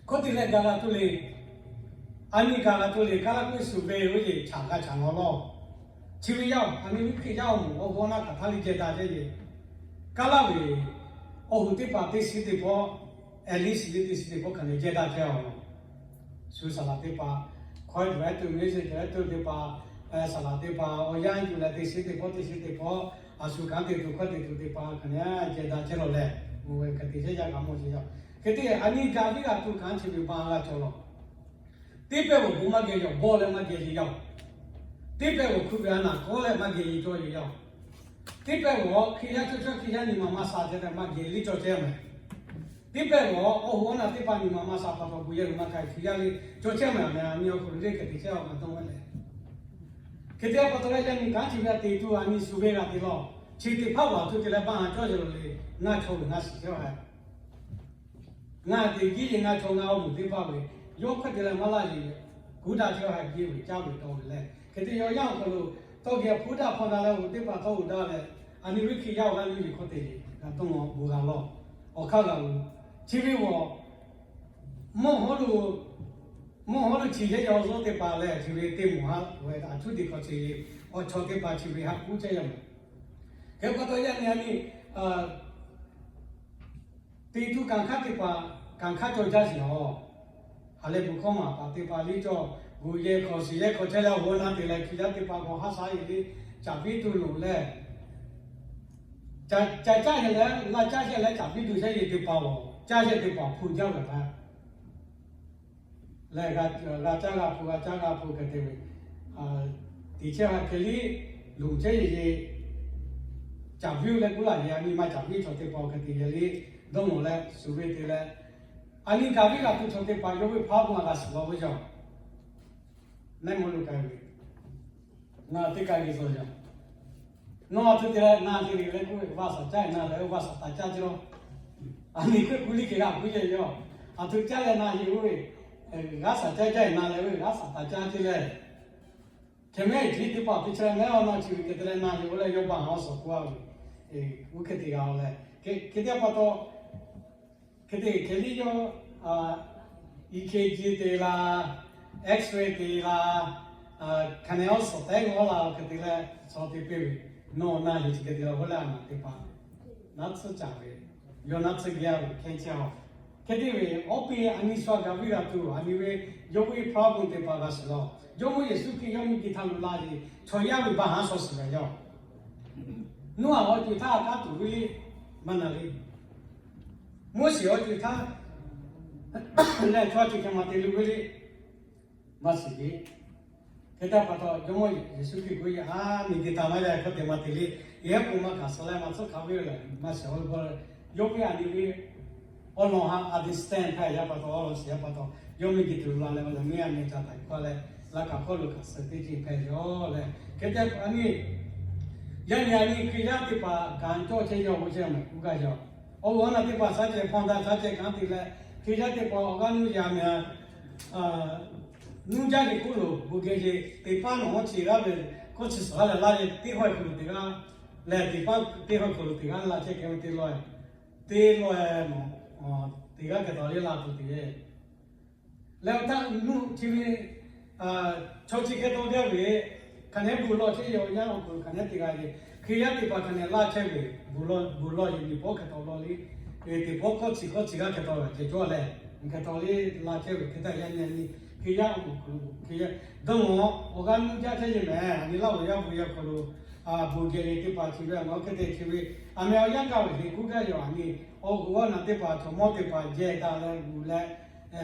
Hk'oˆ te leh gaˬ la tuˬ le, a nyi gaˬ la tuˬ le, kaˇ laˇ k'oˆ suˍ ve oˇ yeˬ chaꞈ g'a chaꞈ ngawˬ lawˬ. Chi ve yaˇ oˬ, a nyi ve Hkriꞈ yaˇ awˬ moˍ awˬ g'awˇ naˆ kaꞈ htaˇ le jehˇ daꞈ chehˇ ve, kaˇ laˇ ve awˬ hoꞈ teˇ hpaˍ teˇ shiˍ teˇ pawˆ, at least teˇ shiˍ teˇ pawˆ hkanˍ leh jehˇ daꞈ chehˇ a. Shu saˍ laˍ teˇ hpaˍ, hkawehˇ tuˬ ehˉ tuˬ, music tuˬ ehˉ tuˬ teˇ hpaˍ, saˍ laˍ teˇ hpaˍ awˬ yanˇ yuˬ leh teˇ shiˍ teˇ pawˆ teˇ shiˍ teˇ pawˆ, a shu kanˉ te tuˬ hkawehˇ te tuˬ teˇ hpaˍ hkanˍ leh jehˇ daꞈ chehˇ lawˬ leh, oˇ ve hk'e te chehˇ yaˇ kaꞈ mawˬ sheˍ yaˇ. Hk'e te a nyi gaˬ viˉ g'a tuˬ kaꞈ chi ve ba g'a cawˬ lawˬ. Teˇ pehˇ g'awˬ bon maˇ geh yaˇ, bawˇ leh maˇ geh sheˍ yaˇ. Teˇ pehˇ g'awˬ hkui ve a naˍ kawˉ leh maˇ geh sheˍ cawˇ sheˍ yaˇ. Teˇ pehˇ g'awˬ Hkriꞈ yaˇ cawˇ cawˇ Hkriꞈ yaˇ nyi ma maˇ sha ceh leh maˇ geh liˇ cawˇ chehˇ meh. Teˇ pehˇ g'awˬ awˬ hoꞈ awˬ naˬ teˇ hpaˍ nyi ma maˇ sha pa taw bon yehˬ lo maˇ k'ai Hkriꞈ yaˇ le cawˇ chehˇ meh. A meh a nyi awˬ hk'aw lo le hk'e te chehˇ a kaꞈ dawˇ ve leh, hk'e te pa taw leh yaˇ nyi kanˉ chi ve a te tuˬ a nyi shu ve g'a te lawˬ. Chi teˇ hpaˍ g'awˬ a tuˬ te leh ba haˍ cawˇ sheˍ lawˬ le, ngaˇ chaw ve ngaˇ shiˍ chehˇ a. Ngaˬ teꞈ jiˇ ve ngaˇ chaw ngaˇ awˬ moˍ teˇ hpaˍ ve, yawˇ hk'aˇ te leh maˇ laˇ sheˍ, kuˉ daꞈ chehˇ a, biˇ ve caˇ ve tawˇ ve leh, hk'e te yaw yaˇ awˬ hk'aw lo tawˇ geh hpuˇ daꞈ hpaw daꞈ leh awˬ hoꞈ teˇ hpaˍ tawˇ hoꞈ daꞈ leh, a nyi ve Hkriꞈ yaˇ awˬ g'aˇ nuˇ ve hk'aw te leh g'a dawˇ nawˬ bon g'a lawˬ. Awˬ hk'aˇ g'a lo, chi ve g'awˬ mawˇ hawˉ lo, mawˇ hawˉ lo chi yehˇ yaw zuhˆ teˇ hpaˍ lehˬ, chi ve teˇ moˍ haˉ ve a cuˉ teˇ hk'aw chi ve awˬ chaw teˇ hpaˍ chi ve haꞈ k'uˉ chehˇ yaˇ meh. Hk'e pa taw yaˇ nyi a nyi teˇ tuˬ kanˍ hk'aˇ teˇ hpaˍ, kanˍ hk'aˇ cawˬ jaˇ sheˍ a. Ha lehˬ bon hkawˇ maˍ paˍ teˇ hpaˍ liˇ cawˬ, g'uˬ yehˬ hk'awꞈ shiˍ yehˇ hk'awꞈ chehˇ leh awˬ hoꞈ awˬ naˬ te leh Hkriꞈ yaˇ teˇ hpaˍ k'awꞈ haˉ shaˉ yeˬ le, caˍ piˇ tuˬ loˍ leh, ca caˇ sheˍ leh, laˇ caˇ sheˍ leh caˍ piˇ tuˬ sheˍ yeˬ teˇ hpaˍ lawˬ, caˇ sheˍ teˇ hpaˍ hpu jaˇ ve htaꞈ leh, g'a caˇ g'a hpu, g'a caˇ g'a hpu hk'e te ve, teꞈ chehˇ ha hk'e liˇ, loˍ chehˇ yeˬ yeˬ, caˍ piˇ leh k'oˆ laˇ yeˬ a nyi ma caˍ piˇ chaw teˇ hpaˍ hk'e te yeˬ le, dawˇ nawˬ leh shuˍ ve te leh, a nyi gaˬ viˉ g'a tuˬ chaw teˇ hpaˍ yawˇ ve hpaˇ bon a g'a shiˍ law ve yaˇ. Neˇ maw lo k'ai ve, ngaˬ teˇ k'ai ve zaw yaˇ. Nawˬ a htoꞈ te leh na te ve leh k'oˆ ve, g'aˇ shaˍ caˇ na leh g'aˇ shaˍ taˍ caˇ ceh lawˬ. A nyi hk'e k'oˆ liˇ hk'e g'a k'oˆ yeˬ yaˇ. A htoꞈ caˇ leh na yeˬ oˇ ve, g'aˇ shaˍ caˇ caˇ na leh oˇ ve g'aˇ shaˍ taˍ caˇ ceh leh, hk'e mehˉ jiˇ teˇ hpaˍ teˇ chehˇ leh mehˉ awˬ na chi ve hk'e te leh na yeˬ oˇ leh yawˇ baˬ haˉ awˬ suhˍ k'oˆ a ve, oˇ hk'e te g'a leh, hk'e te pa taw, hk'e te hk'e liˇ yawˇ, EKG te la, X-ray te la, hk'aˬ nehˬ awˬ suhˍ tehˉ g'awˇ la hk'e te leh chaw te piˇ ve, nawˬ na yeˬ chi hk'e te la oˇ leh a naˍ teˇ hpaˍ naˉ tsuhˇ caˍ ve, yawˇ naˉ tsuhˇ geh a ve hkehˇ chehˇ a. Hk'e te ve awˬ piˇ a nyi shu a gaˬ viˉ g'a tuˬ a nyi ve, yawˇ ve hpaˇ bon teˇ hpaˍ g'a shiˍ law. Jawˇmawˇ Yeˍsuˆ Hkriꞈ yawˇ miˬ guiˬ htaꞈ luˬ la ve, chaw yaˇ ve ba haˉ shaw shiˍ ve yaˇ. Noˉaꞈ awˬ ceuˬ htaˇ a kaˉ tuˬ ve le, maˇ na le. Moˉseˍ awˬ ceuˬ htaˇ lehˬ, chaw ceuˬ hk'e maˇ te luˬ ve le, maˇ shiˍ ve. Hk'e te pa taw, Jawˇmawˇ Yeˍsuˆ Hkriꞈ k'oˆ ve, a miˬ guiˬ htaꞈ maˇ yaˇ hk'aˇ te maˇ te le, yehˉ k'o maˇ kaꞈ suh leh maˇ tsuhˇ hk'a ve lehˬ, maˇ shiˍ a ve k'o, yawˇ ve a nyi ve awˬ lawn ha a distance htaˇ yaˇ pa taw, awˬ lawn shiˍ yaˇ pa taw, yawˇ miˬ guiˬ tuˬ la leh awˬ lawn miˇ a nyi ca htaꞈ hkawˇ leh, laˇ kaꞈ hkawˇ lo kaꞈ suh teˇ ceuˬ hpehꞈ ve yoˬ leh. Hk'e te a nyi, yaˇ nyi a nyi Hkriꞈ yaˇ teˇ hpaˍ kanˉ cawˇ chehˇ yaˇ awˬ g'aˇ chehˇ meh k'oˆ gaˇ yaˇ. Awˬ g'aˇ na teˇ hpaˍ shaˉ ceh hpaw daꞈ shaˉ ceh kanˉ te leh, Hkriꞈ yaˇ teˇ hpaˍ awˬ g'aˇ nuˇ yaꞈ meh, nuˇ jaˇ ve k'oˆ loˬ, bon geh ce teˇ paˉ nawˬ hawˉ chi g'aˇ ve hkawˇ chi suhˍ g'aˇ leh laˇ ve teˇ hawˉ hk'aw lo teˇ g'aˇ lehˬ, teˇ paˉ teˇ hawˉ hk'aw lo teˇ g'aˇ laˇ chehˇ kehˬ ve teˇ lawˬ, teˇ lawˬ, teˇ g'aˇ kehˬ taw le laˇ tuˬ te ve leh, awˬ htaˇ nuˇ chi ve chaw chi hk'e taw gaˇ ve, hk'aˬ nehˉ bon lawˬ chehˇ ve awˬ yanˇ awˬ hk'aw lo hk'aˬ nehˉ te g'a ve, Hkriꞈ yaˇ teˇ hpaˍ hk'aˬ nehˉ laˇ chehˇ ve, bon lawˬ yeˬ miˬ pawˆ hk'e taw lawˬ le, teˇ pawˆ hkawˇ chi hkawˇ chi g'aˇ hk'e taw ve ceh cawˇ leh, hk'e taw le laˇ chehˇ ve hk'e te yaˇ nyi a nyi, Hkriꞈ yaˇ awˬ hk'aw lo hk'e yaˇ dawˇ nawˬ awˬ g'aˇ nuˇ jaˇ chehˇ yeˬ meh, a nyi laˇ awˬ yaˇ bon yaˇ hk'aw lo bon geh ve teˇ hpaˍ chi ve a nawˬ hk'e te chi ve, a meh awˬ yanˇ gaˇ ve le k'oˆ gaˇ yaˇ a nyi, awˬ g'uˇ awˬ naˬ teˇ hpaˍ chaw mawˇ teˇ hpaˍ jehˇ daꞈ leh g'uˬ leh,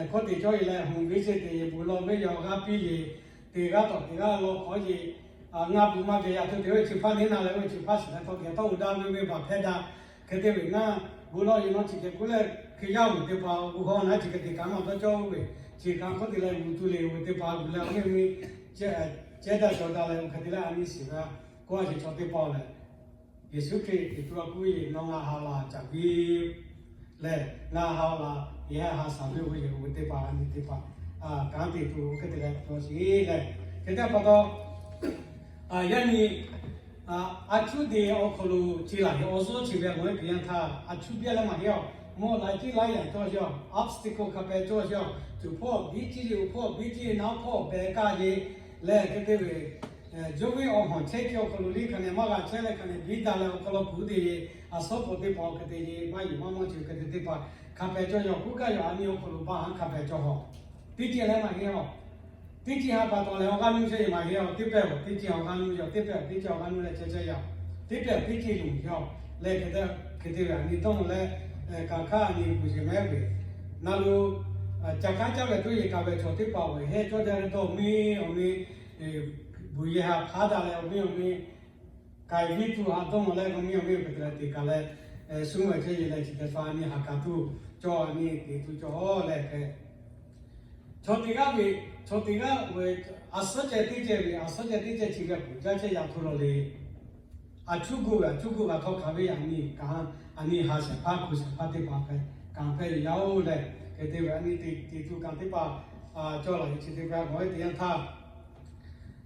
hkawˇ te cawˇ yeˬ leh, hk'aˬ ve chi te yeˬ bon lawˬ ve yaˇ awˬ g'aˇ piˇ yeˬ, teˇ g'aˇ tawˬ teˇ g'aˇ lawˬ k'awꞈ yeˬ, ngaˇ bon maˇ geh yaˇ htoꞈ te ve chi hpaˇ neˇ na leh ve chi hpaˇ shiˍ leh tawˇ geh tawˇ uiˍ daꞈ ve ve baˬ hpehˇ daꞈ, hk'e te ve ngaˇ bon lawˬ yeˬ nawˬ chi hk'e k'oˆ leh, Hkriꞈ yaˇ awˬ moˍ teˇ hpaˍ g'uˇ hawˉ naˉ chi hk'e te kaꞈ maˇ dawˇ cawˇ ve, chi kaꞈ hkawˇ te leh g'uˬ tu le ve teˇ hpaˍ g'uˬ leh awˬ meh meh ceh daꞈ cawˬ daꞈ leh, hk'e te leh a nyi shiˍ ve K'oˆ a sheˍ chaw teˇ hpaˍ lehˬ, Yeˍsuˆ Hkriꞈ Yeˍsuˆ a kuˇ ve, nawˬ ngaˬ ha laˬ caˍ piˇ lehˬ, ngaˬ ha laˬ yehˬ ha shaˍ ve awˬ yehˬ uiˍ ve teˇ hpaˍ, a nyi teˇ hpaˍ, kanˉ te tuˬ oˇ hk'e te leh cawˬ sheˍ lehˬ, hk'e te pa taw, yaˇ nyi a cuˉ de awˬ hk'aw lo chi laˬ ve awˬ suhˉ chi ve a mawˬ ve teˇ yanˇ htaˇ, a cuˉ biˇ leh maˇ heˆ a, mawˬ laiˉ ciˉ laiˉ yaꞈ cawˬ sheˍ a, obstacle hk'a pehꞈ cawˬ sheˍ a, tuˬ hpawˇ biˇ ciˇ le, awˬ hpawˇ biˇ ciˇ le, naˉ hpawˇ pehˬ kaˇ le lehˬ, hk'e te ve yawˇ ve awˬ hawˬ chehˇ ve awˬ hk'aw lo liˇ hk'a nehˬ maˇ g'a chehˇ leh hk'a nehˬ biˇ daꞈ leh awˬ hk'aw lo kuˬ te ve, a suhˉ k'awꞈ teˇ hpaˍ hk'e te ve maˇ yuˬ maˇ mawˇ chi hk'e te teˇ hpaˍ hk'a pehꞈ cawˬ yaˇ, k'oˆ gaˇ yaˇ a nyi awˬ hk'aw lo ba haˉ hk'a pehꞈ cawˬ hawˬ. Teˇ ceuˬ leh maˇ heˆ a, teˇ ceuˬ ha pa taw leh awˬ g'aˇ nuˇ chehˇ ve maˇ heˆ a, teˇ pehˇ teˇ ceuˬ awˬ g'aˇ nuˇ yaˇ, teˇ pehˇ teˇ ceuˬ awˬ g'aˇ nuˇ leh chehˇ chehˇ yaˇ, teˇ pehˇ teˇ ceuˬ luˬ yaˇ lehˬ, hk'e te hk'e te ve a nyi tawˇ mawˬ leh, kaꞈ hk'aˇ a nyi kuˬ sheˍ mehˉ ve, na lo ca kanˉ caˇ ve tuˬ yeˬ kaꞈ ve chaw teˇ hpaˍ awˬ heˆ cawˇ jaˇ leh dawˇ miˇ awˬ miˇ buˬ yehˬ ha hpaˉ daꞈ leh awˬ miˇ awˬ miˇ k'ai viˉ tuˬ ha dawˇ mawˬ leh, awˬ miˇ awˬ miˇ awˬ hk'e te leh te kaꞈ leh, suhˉ ve chehˇ yeˬ leh chi teˇ hpaˍ a nyi ha kaꞈ tuˬ cawˬ, a nyi te tuˬ cawˬ lehˬ hk'e, chaw teˇ g'aˇ ve, chaw teˇ g'aˇ ve a suhˉ ceh teˇ ceh ve, a suhˉ ceh teˇ ceh chi ve kuˬ jaˇ chehˇ yaˇ htoꞈ lawˬ le. A cuˉ gu ve, a cuˉ gu g'a htawˇ hk'aˬ ve a nyi kaꞈ, a nyi ha shehˍ hpaˇ hku shehˍ hpaˇ teˇ hpaˍ hpehꞈ kaꞈ hpehꞈ ve yaˇ oˬ lehˬ, hk'e te ve a nyi te te tuˬ kaꞈ teˇ hpaˍ cawˬ laˬ ve chi teˇ hpaˍ mawˬ ve teˇ yanˇ htaˇ,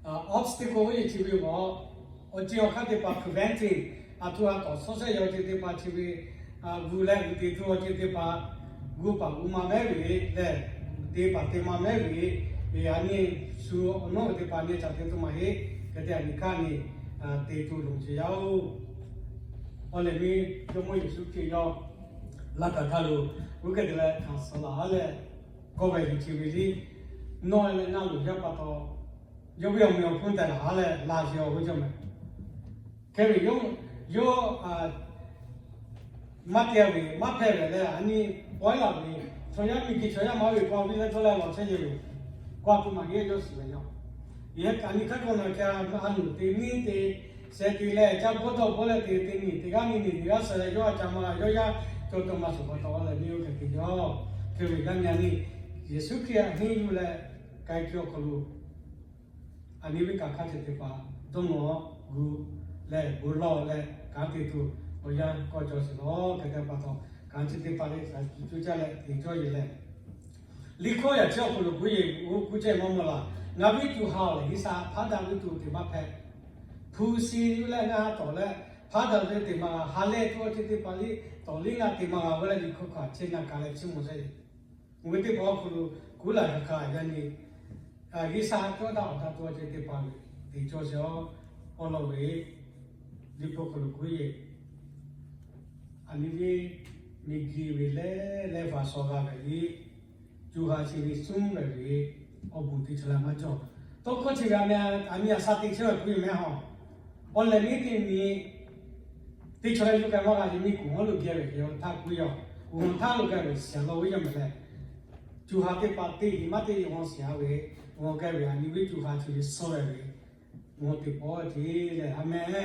obstacle ve chi ve awˬ, awˬ ceuˬ awˬ hk'aˇ teˇ hpaˍ preventing, a htoꞈ ha tawˍ suhˉ shehˆ yaˇ awˬ ceuˬ teˇ hpaˍ chi ve, gu leh gu te tuˬ awˬ ceuˬ teˇ hpaˍ, gu paˍ gu ma mehˉ ve lehˬ, te paˍ te ma mehˉ ve, a nyi shu awˬ nawˉ ve teˇ hpaˍ nyi caˬ te tuˬ maˇ heˆ. Hk'e te a nyi hk'aˇ nyi te tuˬ loˍ ce yaˇ oˬ. Awˬ lehˬ miˇ Jawˇmawˇ Yeˍsuˆ Hkriꞈ yawˇ laˇ kaꞈ htaˇ lo, oˇ hk'e te leh hkanˍ suh laˬ ha leh, kawˆ ve chi ve liˇ, nawˬ leh ngaˬ loˍ yaˇ pa taw, yawˇ ve awˬ meh awˬ hponˇ tehꞈ laˬ ha leh laˬ sheˍ awˬ ve cawˬ mehˍ. Hk'e ve yawˇ, yawˇ maˇ te ve maˇ hpehꞈ ve leh a nyi pawehˇ laˬ ve, chaw yaˇ miˬ guiˬ chaw yaˇ maˇ ve pa viˉ leh tawˇ leh lawˬ chehˇ yeˬ ve, k'oˆ tuˬ maˇ heˆ yawˇ shiˍ ve yaˇ. Yehˬ kaꞈ nyi hk'aˇ k'o na ca a nuˬ te niˇ te sheh te leh ca bawˇ dawˇ bawˇ leh te te nyi teˇ g'aˇ nyi nyi teˇ g'aˇ suh leh yawˇ a ca ma yawˇ yaˇ cawˬ cawˬ ma shawˍ pa taw leh miˇ oˇ hk'e te yaˇ. Hk'e ve g'aˇ nyi a nyi Yeˍsuˆ Hkriꞈ a henˇ yuˬ leh k'ai hk'e awˬ hk'aw lo a nyi ve kaꞈ hk'a ceuˬ teˇ hpaˍ dawˇ nawˬ gu leh bon lawˬ leh kanˉ te tuˬ awˬ yanˇ k'awꞈ cawˬ sheˍ lawˬ. Hk'e te pa taw kanˉ chi teˇ hpaˍ leh sha cuˇ caˇ leh te cawˇ yeˬ leh, liꞈ hkawˇ yaꞈ chi awˬ hk'aw lo kuˬ yeˬ oˇ kuˇ cehˇ maˇ mawˬ laˬ. Ngaˬ viˉ tuˬ ha awˬ lehˬ G'uiˬsha hpaˉ daꞈ ve tuˬ te maˇ hpehꞈ. Hpu shi yuˬ leh ngaˬ ha tawˍ leh hpaˉ daꞈ ve te maˇ g'a ha leh tuˬ awˬ ceuˬ teˇ hpaˍ liˇ tawˍ liˇ ngaˬ te maˇ g'a ve leh liꞈ hkawˇ hk'a chehˇ ngaˬ kaꞈ leh chiˇ mvuh sheˍ. Ngaˬ hui teˇ hpaˍ awˬ hk'aw lo kuˉ laˬ hk'a hk'a yaˇ nyi G'uiˬsha cawˇ daꞈ awˬ htaꞈ tuˬ awˬ ceuˬ teˇ hpaˍ ve te cawˇ sheˍ awˬ lawn ve, liꞈ hpu hk'aw lo kuˬ yeˬ a nyi ve miˬ guiˬ ve leh leh vaꞈ shaw g'a ve liˇ, co ha chi ve suhˉ ve ve awˬ bon teˇ chaw leh maˇ cawˬ. Tawˇ hkawˇ chi ve a nyi a sha teˇ chehˇ ve kuˬ yeˬ mehˉ hawˬ. Awˬ lehˬ miˇ teˇ nyi teˇ chaw leh yuˬ k'ai maˇ g'a ve miˇ kuˬ hawˉ lo geh ve awˬ htaˇ kuˬ yeˬ, g'awˬ htaˇ lo geh ve shiˍ law ve yaˇ mehˍ leh, co ha teˇ hpaˍ teˇ nyi maˇ teˇ nyi g'awˬ shiˍ ve, g'awˬ geh ve a nyi ve co ha chi ve suhˉ ve ve, g'awˬ teˇ pawˆ ce leh a mehˉ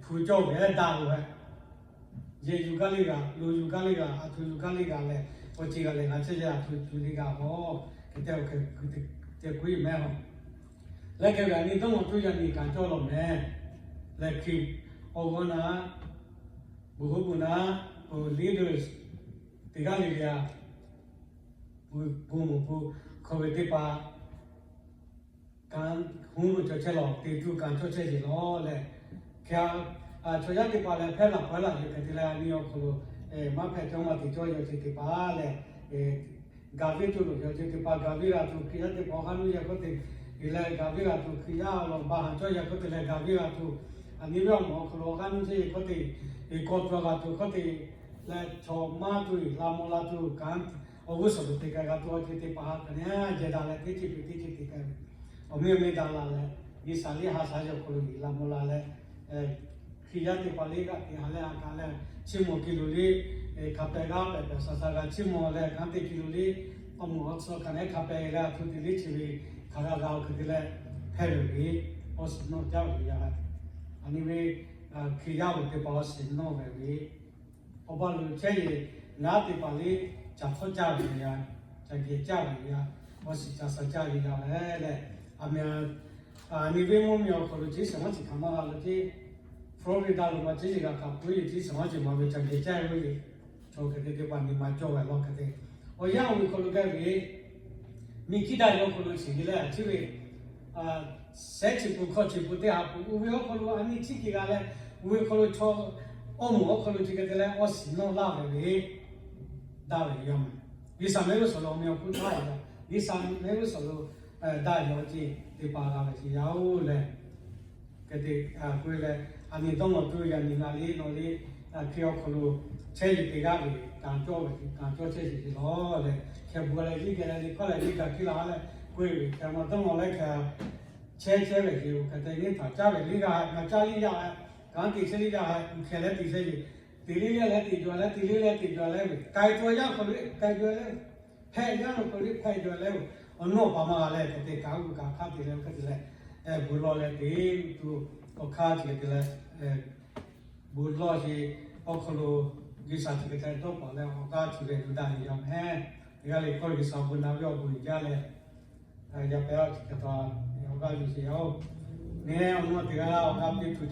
hpu cawˇ ve daꞈ lo ve, yehˬ yuˬ gaˇ le g'a, lo yuˬ gaˇ le g'a, a htoꞈ yuˬ gaˇ le g'a leh, awˬ ceuˬ g'a leh g'a chehˇ leh a htoꞈ cuˬ le g'a hawˬ. Hk'e te awˬ hk'e te kuˬ yeˬ mehˉ hawˬ. Leh hk'e ve a nyi dawˇ nawˬ tuˬ yaˇ nyi kaꞈ cawˇ law mehˍ. Leh hk'e awˬ g'awˇ na, bon hoˉ bon na, leaders teˇ g'aˇ le le a, bon bon bon hk'aw ve teˇ hpaˍ kanˉ huˉ lo cawˬ chehˇ lawˬ, te tuˬ kanˉ cawˇ chehˇ yeˬ lawˬ leh, hk'e a, chaw yaˇ teˇ hpaˍ leh hpehˇ laˬ hpawehˇ laˬ ve hk'e te leh a nyi awˬ hk'aw lo maˇ hpehꞈ cawˇ maˇ te cawˇ yaˇ awˬ ceuˬ teˇ hpaˍ leh, gaˬ ve tuˬ lo yaˇ awˬ ceuˬ teˇ hpaˍ gaˬ ve g'a tuˬ, Hkriꞈ yaˇ teˇ hpaˍ awˬ g'aˇ nuˇ yaˇ hkawˇ te, leh gaˬ ve g'a tuˬ, Hkriꞈ yaˇ awˬ lawn ba haˍ cawˇ yaˇ hkawˇ te leh gaˬ ve g'a tuˬ, a nyi ve awˬ moˍ awˬ hk'aw lo awˬ g'aˇ nuˇ chehˇ ve hkawˇ te, kawˬ tuˬ g'a tuˬ hkawˇ te, leh chaw maˇ tuˬ laꞈ mawˬ la tuˬ kanˉ awˬ g'uˇ suhˍ lo te k'ai g'a tuˬ awˬ ceuˬ teˇ hpaˍ hk'a nyi a jehˬ daꞈ leh teˇ ceuˬ peuˬ teˇ ceuˬ te k'ai ve, awˬ miˇ awˬ miˇ daꞈ la leh, G'uiˬsha liˇ ha sha yaˇ awˬ hk'aw lo yeˬ laꞈ mawˬ la leh, Hkriꞈ yaˇ teˇ hpaˍ liˇ g'aꞈ te ha leh a kaꞈ leh, chiˇ mvuh ki loˬ liˇ, hk'a pehꞈ g'aˇ pehꞈ pehꞈ sha sha g'a chiˇ mvuh leh kanˉ te ki loˬ liˇ, awˬ moˍ awˬ tsuhˇ hk'a nehˉ hk'a pehꞈ leh a htoꞈ te liˇ chi ve hk'a g'a g'a awˬ hk'e te leh hpehˇ ve ve, awˬ shiˍ nawˇ jaˇ ve yaˇ, a nyi ve Hkriꞈ yaˇ ve teˇ hpaˍ awˬ shiˍ nawˇ ve ve, awˬ ba lo chehˇ yeˬ ngaˬ teˇ hpaˍ liˇ ca htawˇ caˇ ve yaˇ, ca geh caˇ ve yaˇ, awˬ shiˍ ca sha caˇ ve yaˇ leh, a meh Nyiˇ venˇ mvuhˇ miˬ awˬ hk'aw lo ceˇ shehˍ maˇ shiˍ hkaˍ maˇ g'a lo ceˇ, Florida lo ma ceˇ yeˬ g'a hkaˍ puiˉ yeˬ ceˇ shehˍ maˇ shiˍ ma ve ca geh caˇ ve le, chaw hk'e te teˇ hpaˍ nyi ma cawˇ ve law hk'e te, awˬ yanˇ oˇ ve hk'aw lo gaˇ ve, miˬ kiˇ daꞈ ve awˬ hk'aw lo shiˍ ve leh a ciˉ ve, shehˉ chi pun hkawˇ chi pun teˇ ha pun oˇ ve awˬ hk'aw lo a nyi chiˇ ke g'a leh, oˇ ve hk'aw lo chaw awˇ moˍ awˬ hk'aw lo chi hk'e te leh awˬ shiˍ nawˇ laˇ ve le, daꞈ ve yaˇ ma, G'uiˬsha mehˆ g'uˇ suhˍ lo awˬ meh awˬ hk'oˆ htaˇ yaꞈ, G'uiˬsha mehˆ g'uˇ suhˍ lo daꞈ ve awˬ ceuˬ teˇ hpaˍ g'a ve chi yaˇ oˬ leh, hk'e te k'oˆ leh, a nyi dawˇ nawˬ tuˬ yaꞈ nyi ngaˬ liˇ nawˬ liˇ, Hkriꞈ awˬ hk'aw lo chehˇ yeˬ te g'aˇ ve kanˍ cawˇ ve kanˍ cawˇ chehˇ yeˬ ve lawˬ leh, hkeh bu leh liˇ geh leh liˇ hkawˇ leh liˇ gaˬ hkiˇ la leh k'oˆ ve hkeh ma dawˇ nawˬ leh hkeh chehˇ chehˇ ve hk'e hk'e te nyiˇ htaꞈ caˇ ve liˇ g'a, ngaˬ caˇ liˇ yaˇ, kanˉ te chehˇ liˇ yaˇ, uˬ hkeh leh te chehˇ ve, te liˇ leh leh te jaw leh te liˇ leh te jaw leh ve k'ai cawˇ yaˇ hk'aw lo k'ai jaw leh, hpehꞈ yaˇ lo hk'aw lo hpehꞈ jaw leh, awˬ nawˇ paˍ maˇ g'a leh hk'e te kanˉ g'uˇ kanˉ hk'aˇ te leh hk'e te leh, bon lawˬ leh te tuˬ awˬ hk'aˇ chi hk'e te leh, bon lawˬ sheˍ, awˬ hk'aw lo G'uiˬsha chi hk'e te dawˇ paˍ leh awˬ g'aˇ chi ve yuˬ daꞈ ve yaˇ mehˍ. G'a le hkawˇ G'uiˬsha bon na ve awˬ bon uiˍ jaˇ leh, yaˇ pehˇ a chi hk'e ta, awˬ g'aˇ yuˬ sheˍ yaˇ oˬ, neˇ awˬ nawˇ te g'a laˇ awˬ g'aˇ piˇ tuˬ cawˬ